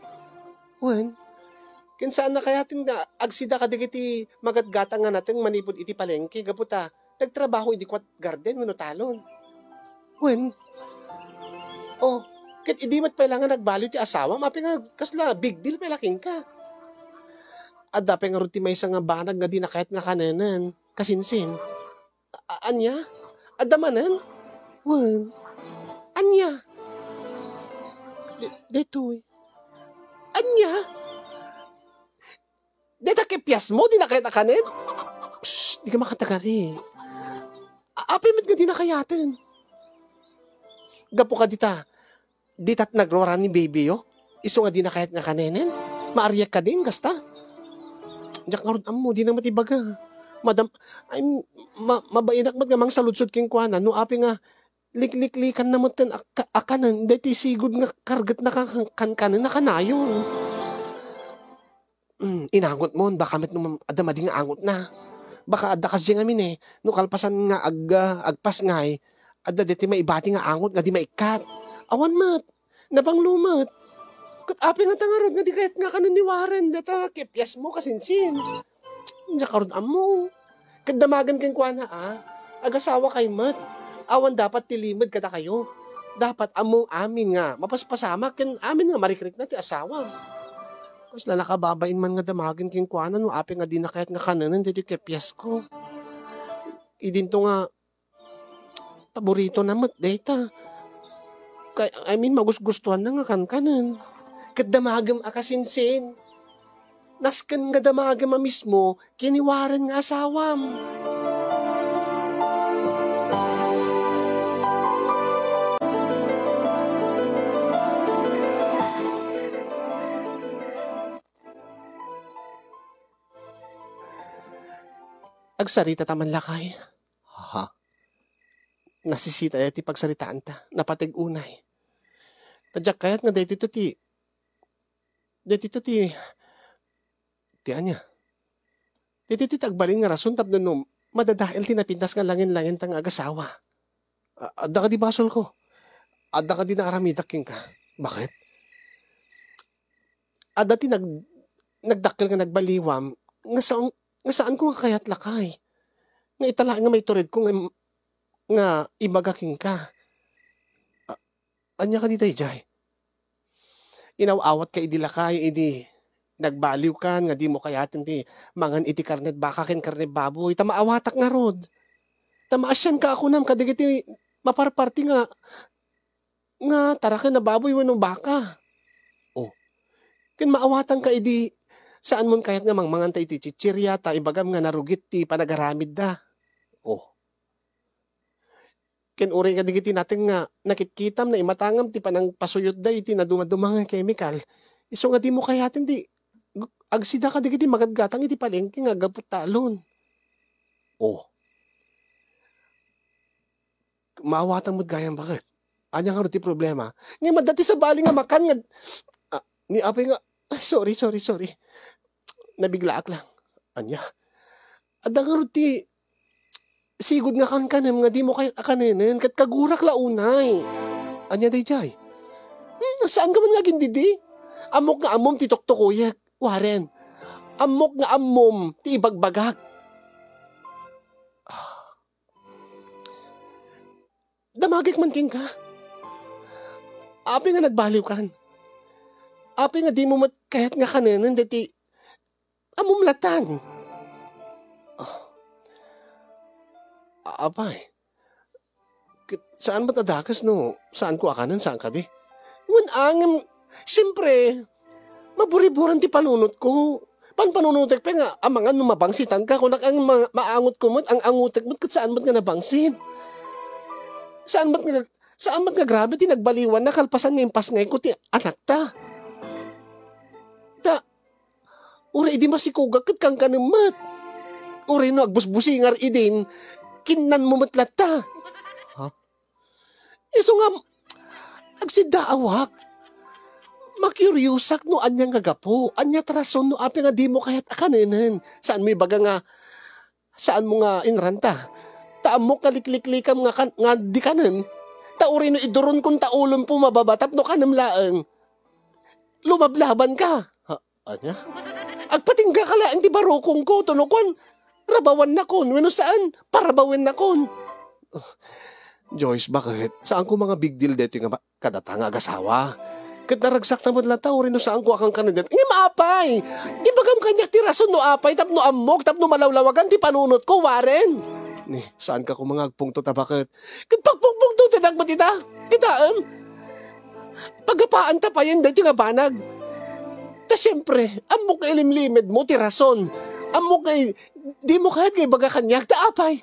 Wen, ken saan a kayat nga agsida kadagiti magatgatang nga nateng manipud iti palengke gapu ta nagtrabaho idi kuat garden wenno talon. Wen, oh, ket idi met pay la nga nagbaliw ti asawam, apay nga kasla big deal pay la kenka? Adda pay ngarud ti maysa nga banag nga dina kayat nga kanenen, kasinsin. A-, ania? Adda manen? Wen. Ania? Di-, daytoy. Ania? Dayta kepiasmo, dina kayat a kanen? Shh, dika makatagari. A-, apay met nga dina kayaten? Gapu kadita, ditat nagrora ni baby yo? Isu nga dina kayat nga kanenen? Maariak kadin, kasta? Diak ngarud ammo, dina met ibaga. Madam, ay, ma-, mabainak met nga mangsaludsod kenkuana, no apay nga likliklikanna metten a ka-, a kanen, daytoy sigud nga kargetna kan-, kan-, kankanenna kanayon. Hmm, inangotmon, baka met no adda madi nga angotna. Baka adda kasdiay ngamin, eh, no kalpasan nga ag-, agpasngay, adda daytoy maibati nga angot nga di maikkat. Awan met, napanglo met. Ket apay ngata ngarud nga di kayat nga kanen ni Warren, dayta kepiasmo, kasinsin. Diak ngarud ammo. Ket damagen kenkuana a, agasawakay met. Awan dapat ti limed kadakayo. Dapat ammo amin nga mapaspasamak ken amin nga marikrikna ti asawam. Kasla nakababain man nga damagen kenkuana no apay nga dina kayat nga kanenen daytoy kepiasko. Idinto nga paboritona met dayta. Kay, I mean, magusgustuanna nga kankanen. Ket damagem a kasinsin. Nasken nga damagem a mismo ken ni Warren nga asawam. Agsarita ta man, lakay. Ha? Nasisita ti pagsaritaanta. Napateg unay. Ta diak kayat nga daytoy ti, daytoy ti, ti ania? Daytoy ti agbalin nga rason tapno no madadael ti napintas nga langen-langenta nga agasawa. A-, adda kadi basolko? Adda kadi naaramidak kenka? Bakit? Adda ti nag-, nagdakkel nga nagbaliwam nga saan, nga saanko nga kayat, lakay. Nga ita laeng nga maituredko nga im-, nga ibaga kenka. A-, ania kadi daydiay? Inaw-awatka idi, lakay, idi nagbaliwkan nga dimo kayaten ti mangan iti karned baka ken karned baboy, ta maawatak ngarud. Ta maasianka a kunam kadagiti maparparti nga nga taraken a baboy wenno baka. Oh, ken maawatanka idi saanmon kayat nga mangmanganta iti chichirya ta ibagam nga narugit ti panagaramidda. Oh. Ken uray kadagiti nateng nga nakitkitam, naimatangam ti panangpasuyotda iti nadumaduma nga kemikal, isu nga dimo kayaten ti agsida kadagiti magatgatang iti palengke nga aggapu talon. Oh. Maawatan met gayam, baket? Ania ngarud ti problema? Ngem adda ti sabali nga makan nga, ah, ni apay nga, ah, sorry, sorry, sorry. Nabiglaak lang. Ania? Adda ngarud ti sigud nga kankanem nga dimo kayat a kanenen, ket kagurak la unay. Ania daydiay? Hmm, saanka man nga agindidi? Ammok nga ammom ti tuktukuyek, Warren. Ammok nga ammom ti ibagbagak. Ah. Damagek man kenka. Apay nga nagbaliwkan? Apay nga dimo met kayat nga kanenen daytoy ammom latan? Ah. A-, apay. Ket saan met a dakes no saanko a kanen, saan kadi? Wen, ngem, siempre, maburiburan ti panunotko. Panpanunotek pay nga amangan no mabangsitanka, kunak ang ma-, maangotko met, ang-angotek met, ket saan met nga nabangsit. Saan met nga, saan met nga grabe ti nagbaliwanna kalpasan nga impasngayko ti anakta. Ta, uray idi masikogak ket kankanem met. Uray no agbusbusingar idin, kinnanmo met latta. Ha? Isu nga, agsiddaawak. Makuriosak no ania nga gapu, ania ti rason no apay nga dimo kayat a kanenen. Saanmo ibaga nga, saanmo nga inranta. Ta ammok nga likliklikam nga kan-, nga di kanen. Ta uray no iduronkon ta ulom pumababa tapno kanem laeng. Lumablabanka. Ha? Ania? Agpatinggaka laeng ti barukongko, ta no kuan, rabawannakon, wenno saan, parabawennakon. Joyce, baket? Saanko nga big deal daytoy nga ba-, kadata nga agasawa. Ket naragsakta met latta, uray no saanko a kankanen dayta. Ngem apay? Ibagam kaniak ti rason no apay tapno ammok, tapno malawlawagan ti panunotko, Warren. Ni, saanka koma nga agpungtot a baket? Ket pagpungpungtotenak met ita? Kitaem? Pagapaanta payen daytoy nga banag. Ta siempre, ammok nga ilimlimedmo ti rason. Ammok nga i-, dimo kayat nga ibaga kaniak. Ta apay?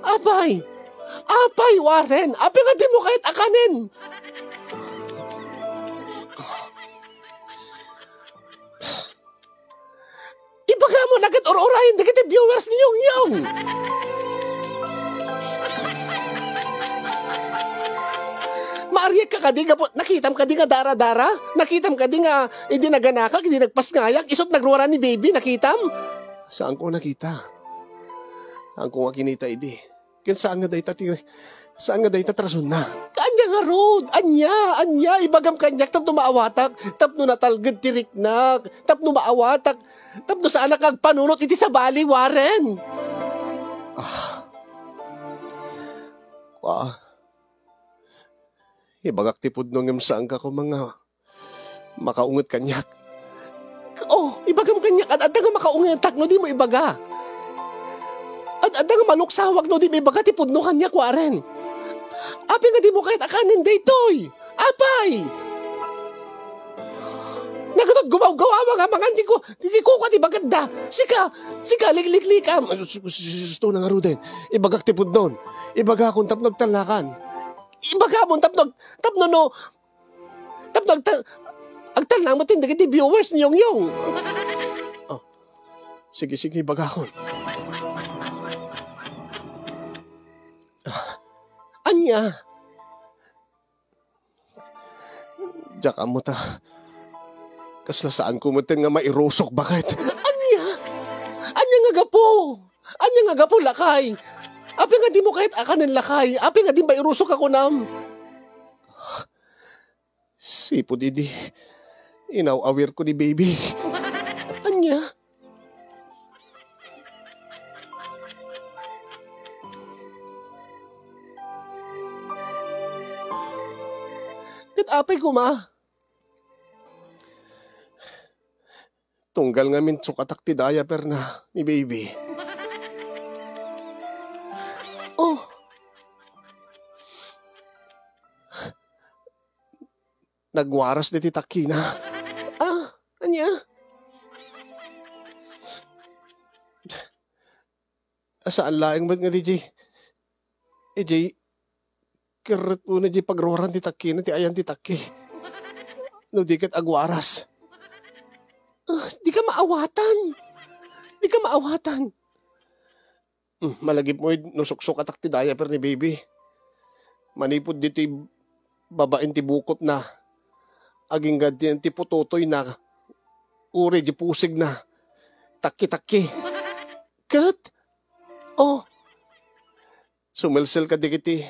Apay? Apay, Warren? Apay nga dimo kayat a kanen? Ibagamo na ket ur-urayen dagiti viewers ni Yongyong. Maariek ka kadi gapu-, nakitam kadi nga dara-dara? Nakitam kadi nga idi naganakak, idi nagpasngayak, isut' nagruara ni baby, nakitam? Saanko nakita. Saanko nga kinita idi. Ken saan nga dayta ti, saan nga dayta ti rasonna? Ania ngarud? Ania? Ania? Ibagam kaniak tapno maawatak, tapno natalged ti riknak, tapno maawatak, tapno saanak agpanunot iti sabali, Warren. Ah. Kua. Ibagak ti pudno ngem saanka koma nga makaunget kaniak. Oh, ibagam kaniak, ad-adda nga makaungetak no dimo ibaga. Ad-adda nga maluksawak no dimo ibaga ti pudno kaniak, Warren. Apay nga dimo kayat a kanen daytoy? Apay! Nagatod gumawgawa nga mangan ti ku-, ti kuko ti bagetda. Sika, sika, likliklikam. Ay, sus-, sus-, sus-, sus-, na nga ruden. Ibagak ti pudnon. Ibagakon tapno agtalnakan. Ibagakon tapno ag-, tapno no, tapno agta-, agtalna met dagiti viewers ni Yongyong. Oh. Sige, sige, ibagakon. Ah, ania? Diak ammo ta kasla saanko metten nga mairusok, baket? Ania? Ania nga gapu? Ania nga gapu, lakay? Apay nga dimo kayat a kanen, lakay? Apay nga di mairusok a kunam? Sipud idi inaw-awirko ni baby. Ania? Ket apay koma? Tunggal ngamin sukatak ti diaperna ni baby. Oh. nagwaras diti takkina. Ah, ania? Saan laeng met nga diay, idiay kerret wenno diay pagruaran ti takkina ti ayan ti takki. No di ket agwaras. Ah, dika maawatan. Dika maawatan. Hmm, malagipmo idi no suksukatak ti diaper ni baby. Manipud ditoy babaen ti bukotna, agingga ti, ti putotoyna, uray di pusegna. Takki-takki. Ket, oh, sumelsel ka dagiti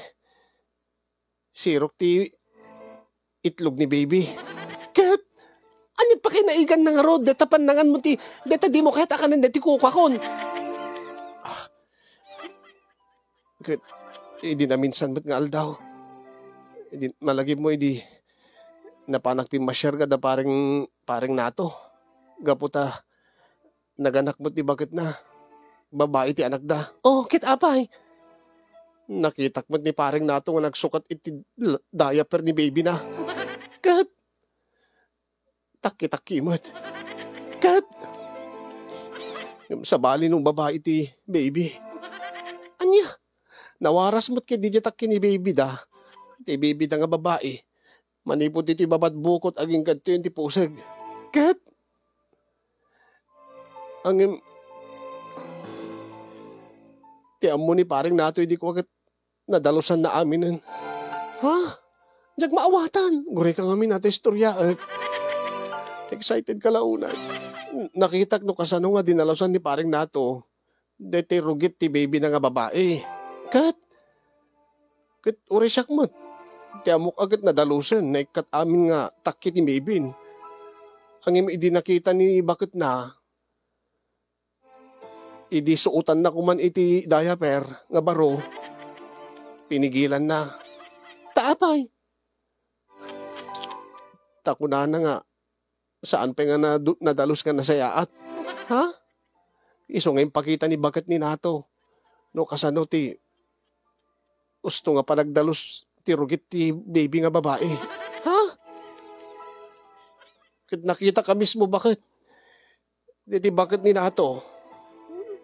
sirok ti itlog ni baby. Ket, ania pay naiganna ngarud, dayta pannanganmo ti, dayta dimo kayat a kanen dayta kukuakon. Ah, ket, idi naminsan met nga aldaw, idi malagipmo idi napanak pimmasiar kada pareng, pareng Nato. Gapu ta, naganak met ti baketna. Babai ti anakda. Oh, ket apay? Nakitak met ni pareng Nato nga nagsukat iti l-, diaper ni baby na. Ket, takki-takki met. Ket, ngem sabali no babai ti baby. Ania? Nawaras met ket diay takki ni baby da. Ti baby da nga babai. Manipud iti babat bukot agingga ti puseg. Ket, angem, ti ammo ni pareng Nato idi kua ket nadalusanna aminen. Ha? Diak maawatan. Gurayka ngamin a ta istoryaek. Excited ka la unay. Nakitak no kasano nga dinalusan ni pareng Nato daytoy rugit ti baby na nga babai. Ket, ket uray siak met. Ti ammok a ket nadalusen, naikkat amin nga takki ti baby. Ngem idi nakita ni baketna, idi suotanna koman iti diaper nga baro, pinigilanna. Ta apay? Ta kunana nga, saan pay nga nadu-, nadalus nga nasayaat. Ha? Isu nga impakita ni baket ni Nato no kasano ti usto nga panagdalus ti rugit ti baby nga babai. Ha? Ket nakita ka mismo baket. Diti baket ni Nato,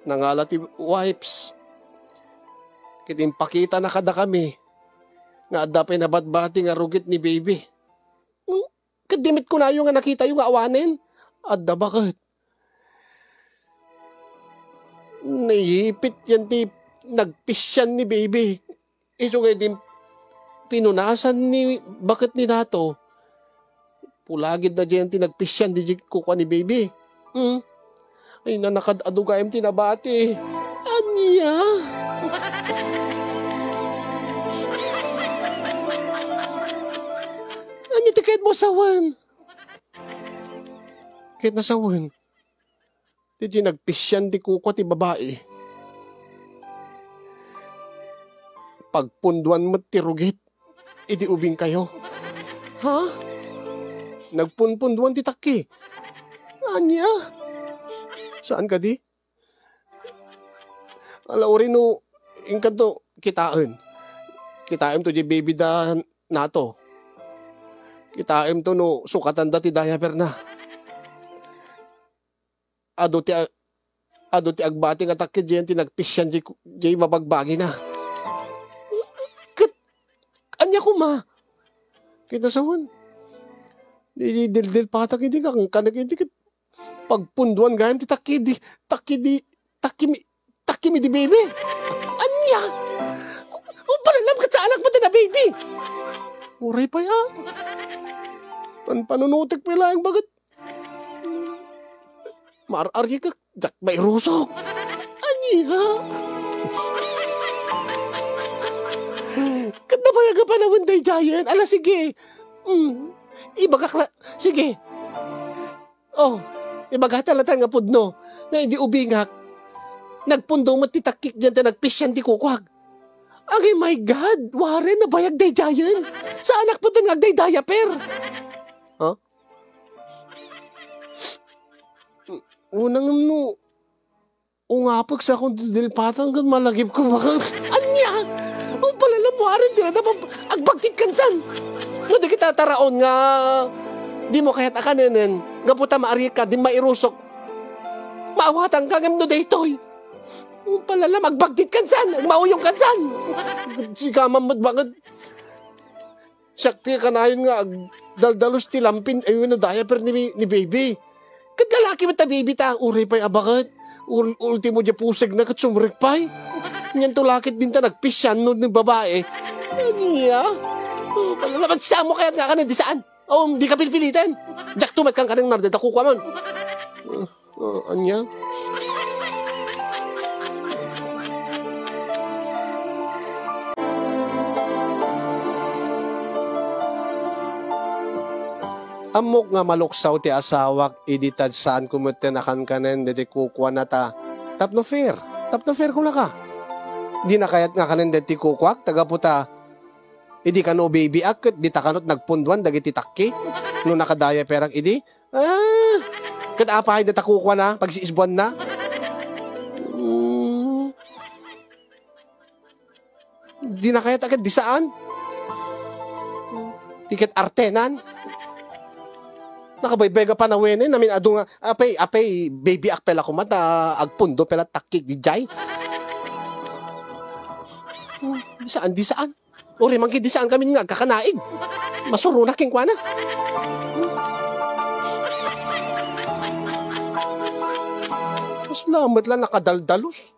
nangala ti wipes. Ket impakitana kadakami nga adda pay nabatbati nga rugit ni baby. Hmm? Ket di met kunayo nga nakitayo nga awanen? Adda baket. Naipit yan ti nagpisian ni baby. Isu nga idi pinunasan ni baket ni Nato, pulagidna diay ti nagpisian diay kukua ni baby. Hmm? Ay, nanakad-adu gayam ti nabati. Ania? Ania ti kayatmo a sawen? Kayatna sawen diay nagpisian ti kukua ti babai. Pagpunduan met ti rugit idi ubingkayo. Ha? Nagpunpunduan ti takki. Ania? Saan kadi? Ala, uray no, inkanto, kitaem. Kitaemto diay baby da Nato. Kitaemto no sukatanda ti diaper na. Adu ti a-, adu ti agbati nga takki diay ti nagpisian diay, diay babagbagina. Ket, ania koma? Kayatna sawen. Di, di, dildilpatak idi, kan-, kanek idi, ket pagpunduan gayam ti takki di, takki di, takki mi, takki mi di baby. Ania? O, palalam ket saanak met ti na baby. Uray pay a. Pan-, panunutek pay laeng baket. Mar-argi ka, diak mairusok. Ania? Ket nabayag a panawen daydiayen. Ala, sige. Mm. Ibagak la, sige. Oh, ibagata latan nga pudno. Nga idi ubingak, nagpundo met ti takkik diay ti nagpisian ti kukuak. Agay, my God! Waren, nabayag daydiayen. Saanak pay nga agdaydayaper. Ha? Unang no, ungapek sa akong dildilpatan ket malagipko. Ania? O, palalam, waren ti nadap, agbagtit kansan. No, dagita taraon nga dimo kayat a kanenen, gapu ta maariekka, di mairusok. Maawatanka ngem no daytoy, palala, magbagtit kansan, agmauyong kansan. Sigaman met bakit? Siak ti kanayon nga agdaldalus ti lampin, ay, wenno diaper ni, ni baby. Ket lalaki met ta baby ta, uray pay a baket. Ul-, ultimo diay pusegna ket sumrek pay. Nianto la ket dinta nagpisian no ni babae. Ania? Oh, palala, magsamo kayat nga kanen di saan? O, dika pilpiliten. Diakto met kankanen, marda ta kukuaman. Ah, ah, ania? Ammok nga maluksaw ti asawak idi ta saanko metten a kankanen deti kukuana ta tapno fair. Tapno fair kunaka. Dina kayat nga kanen deti kukuak, ta gapu ta idi kano baby ak, ket dita kanot nagpunduan dagiti takki no nakadiaperak idi. Ah, ket apay data kukuana, pagsiisbuanna? Mm. Dina kayat a ket di saan? Ti ket artenan? Nakabaybay nga panawenen, amin adu nga, apay, apay, baby ak pela koma, ta agpundo pela takki diay. Hmm, di saan, di saan. Uray man ket di saan kami nga agkakanaig. Masuronak kenkuana. Kasla met la nakadaldalus.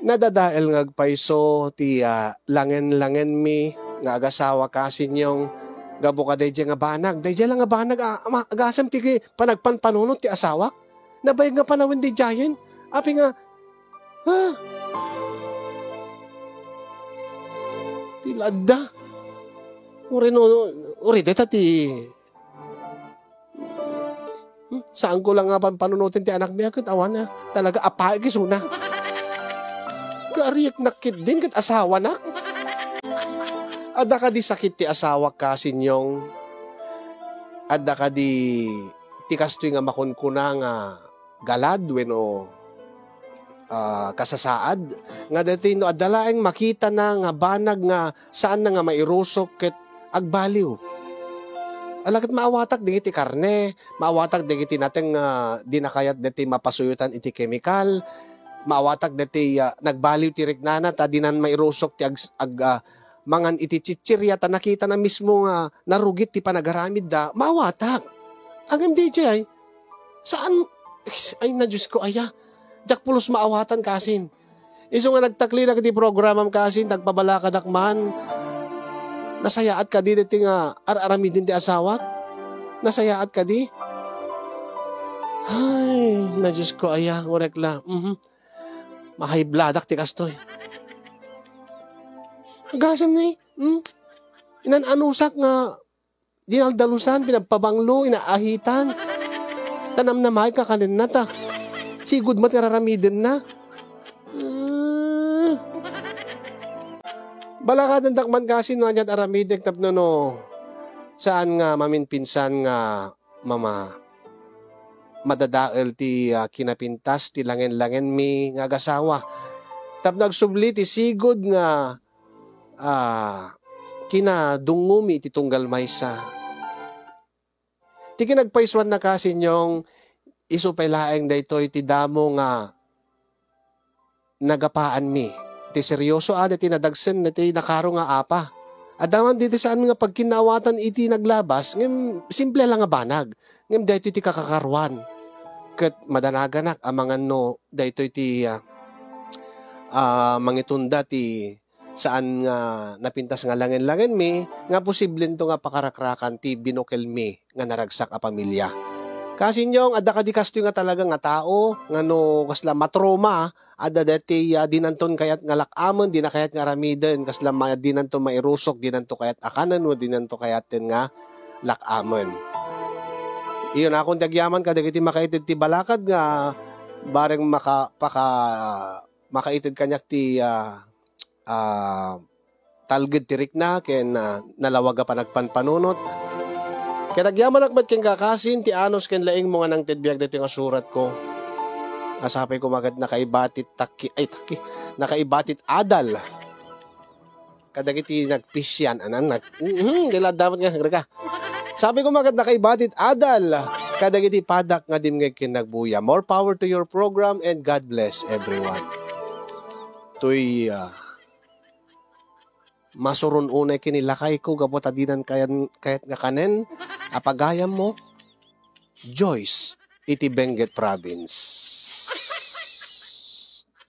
Nadadael nga agpayso ti, ah, langen-langenmi nga agasawa, Kasinyong, gapu ka daydiay nga banag. Daydiay la nga banag, ah, ma-, agasem ti ki-, panagpanpanunot ti asawak. Nabayag nga panawen daydiayen. Apay nga, ah, ti la adda. Uray no, uray dayta ti Hmm, saanko la nga panpanunoten ti anakmi a ket awan a talaga apay kisuna. Kaarieknak ketdin ket asawanak. Adda kadi sakit ti asawak, Kasinyong? Adda kadi ti kastoy nga makunkuna nga galad wenno ah, kasasaad, nga daytoy no adda laeng makitana nga banag nga saanna nga mairusok ket agbaliw. Ala ket maawatak dagiti karne, maawatak dagiti nateng nga di nakayat daytoy mapasuyotan iti kemikal, maawatak daytoy, ah, nagbaliw ti riknana ta dinan mairusok ti ag-, ag-, ah, mangan iti chichirya ta nakitana mismo nga narugit ti panagaramidda, maawatak. Ngem daydiay, saan, ay na Diyos ko, aya, diak pulos maawatan kasin. Isu nga nagtaklinak iti programam kasin, nagpabalakadak man. Nasayaat kadi daytoy nga ar-aramiden ti asawak? Nasayaat kadi? Ay, na Diyos ko, aya, ngurek la. Mhm. Mahaybladak ti kastoy. Agasem ni, hmm? Inan-anusak nga dinaldalusan, pinagpabanglo, inaahitan. Ta namnamaek nga kanenna ta sigud met nga raramidenna. Ah. Balakadendak man kasin no aniat aramidek tapno no saan nga maminpinsan nga mama-, madadael ti, ah, kinapintas ti langen-langenmi nga agasawa. Tapno agsubli ti sigud nga, ah, kinadungngomi iti tunggal maysa. Ti kinagpaysuanna, Kasinyong, isu pay laeng daytoy ti damo nga nagapaanmi. Ti seryoso a, daytoy nadagsen, daytoy nakaro nga apa. Adda man daytoy saan nga pagkinnaawatan iti naglabas, ngem simple la nga banag. Ngem daytoy ti kakakaruan. Ket madanaganak amangan no daytoy ti, ah, ah, mangitunda ti saan nga napintas nga langen-langenmi, nga posiblento nga pakarakrakan ti binukelmi nga naragsak a pamilya. Kasinyong, adda kadi kastoy nga talaga nga tao nga no kasla matroma, adda daytoy, ah, dinanton kayat nga lak-amen, dina kayat nga aramiden, kasla ma-, dinanto mairusok, dinanto kayat akanen, wenno dinanto kayaten nga lak-amen. Iyon, akon ti agyaman kadagiti makaited ti balakad nga bareng maka-, paka-, makaited kaniak ti, ah, ah, talged ti rikna ken, ah, nalawag a panagpanpanunot. Ket agyamanak met kenka kasin ti anus ken laingmo nga nangted biag daytoy nga suratko. Asapay ko magad nakaibatit takki, ay, takki, nakaibatit adal kadagiti nagpisian, anan, nag-, mhm, di la dapat nga, agrega. Sabi ko magad nakaibatit adal kadagiti padak nga dimngeg ken nagbuya. More power to your program and God bless everyone. Toy, ah, masuron unay ken ni lakay ko gapu ta dinan kayan-, kayat nga kanen a pagayammo, Joyce, iti Benguet Province.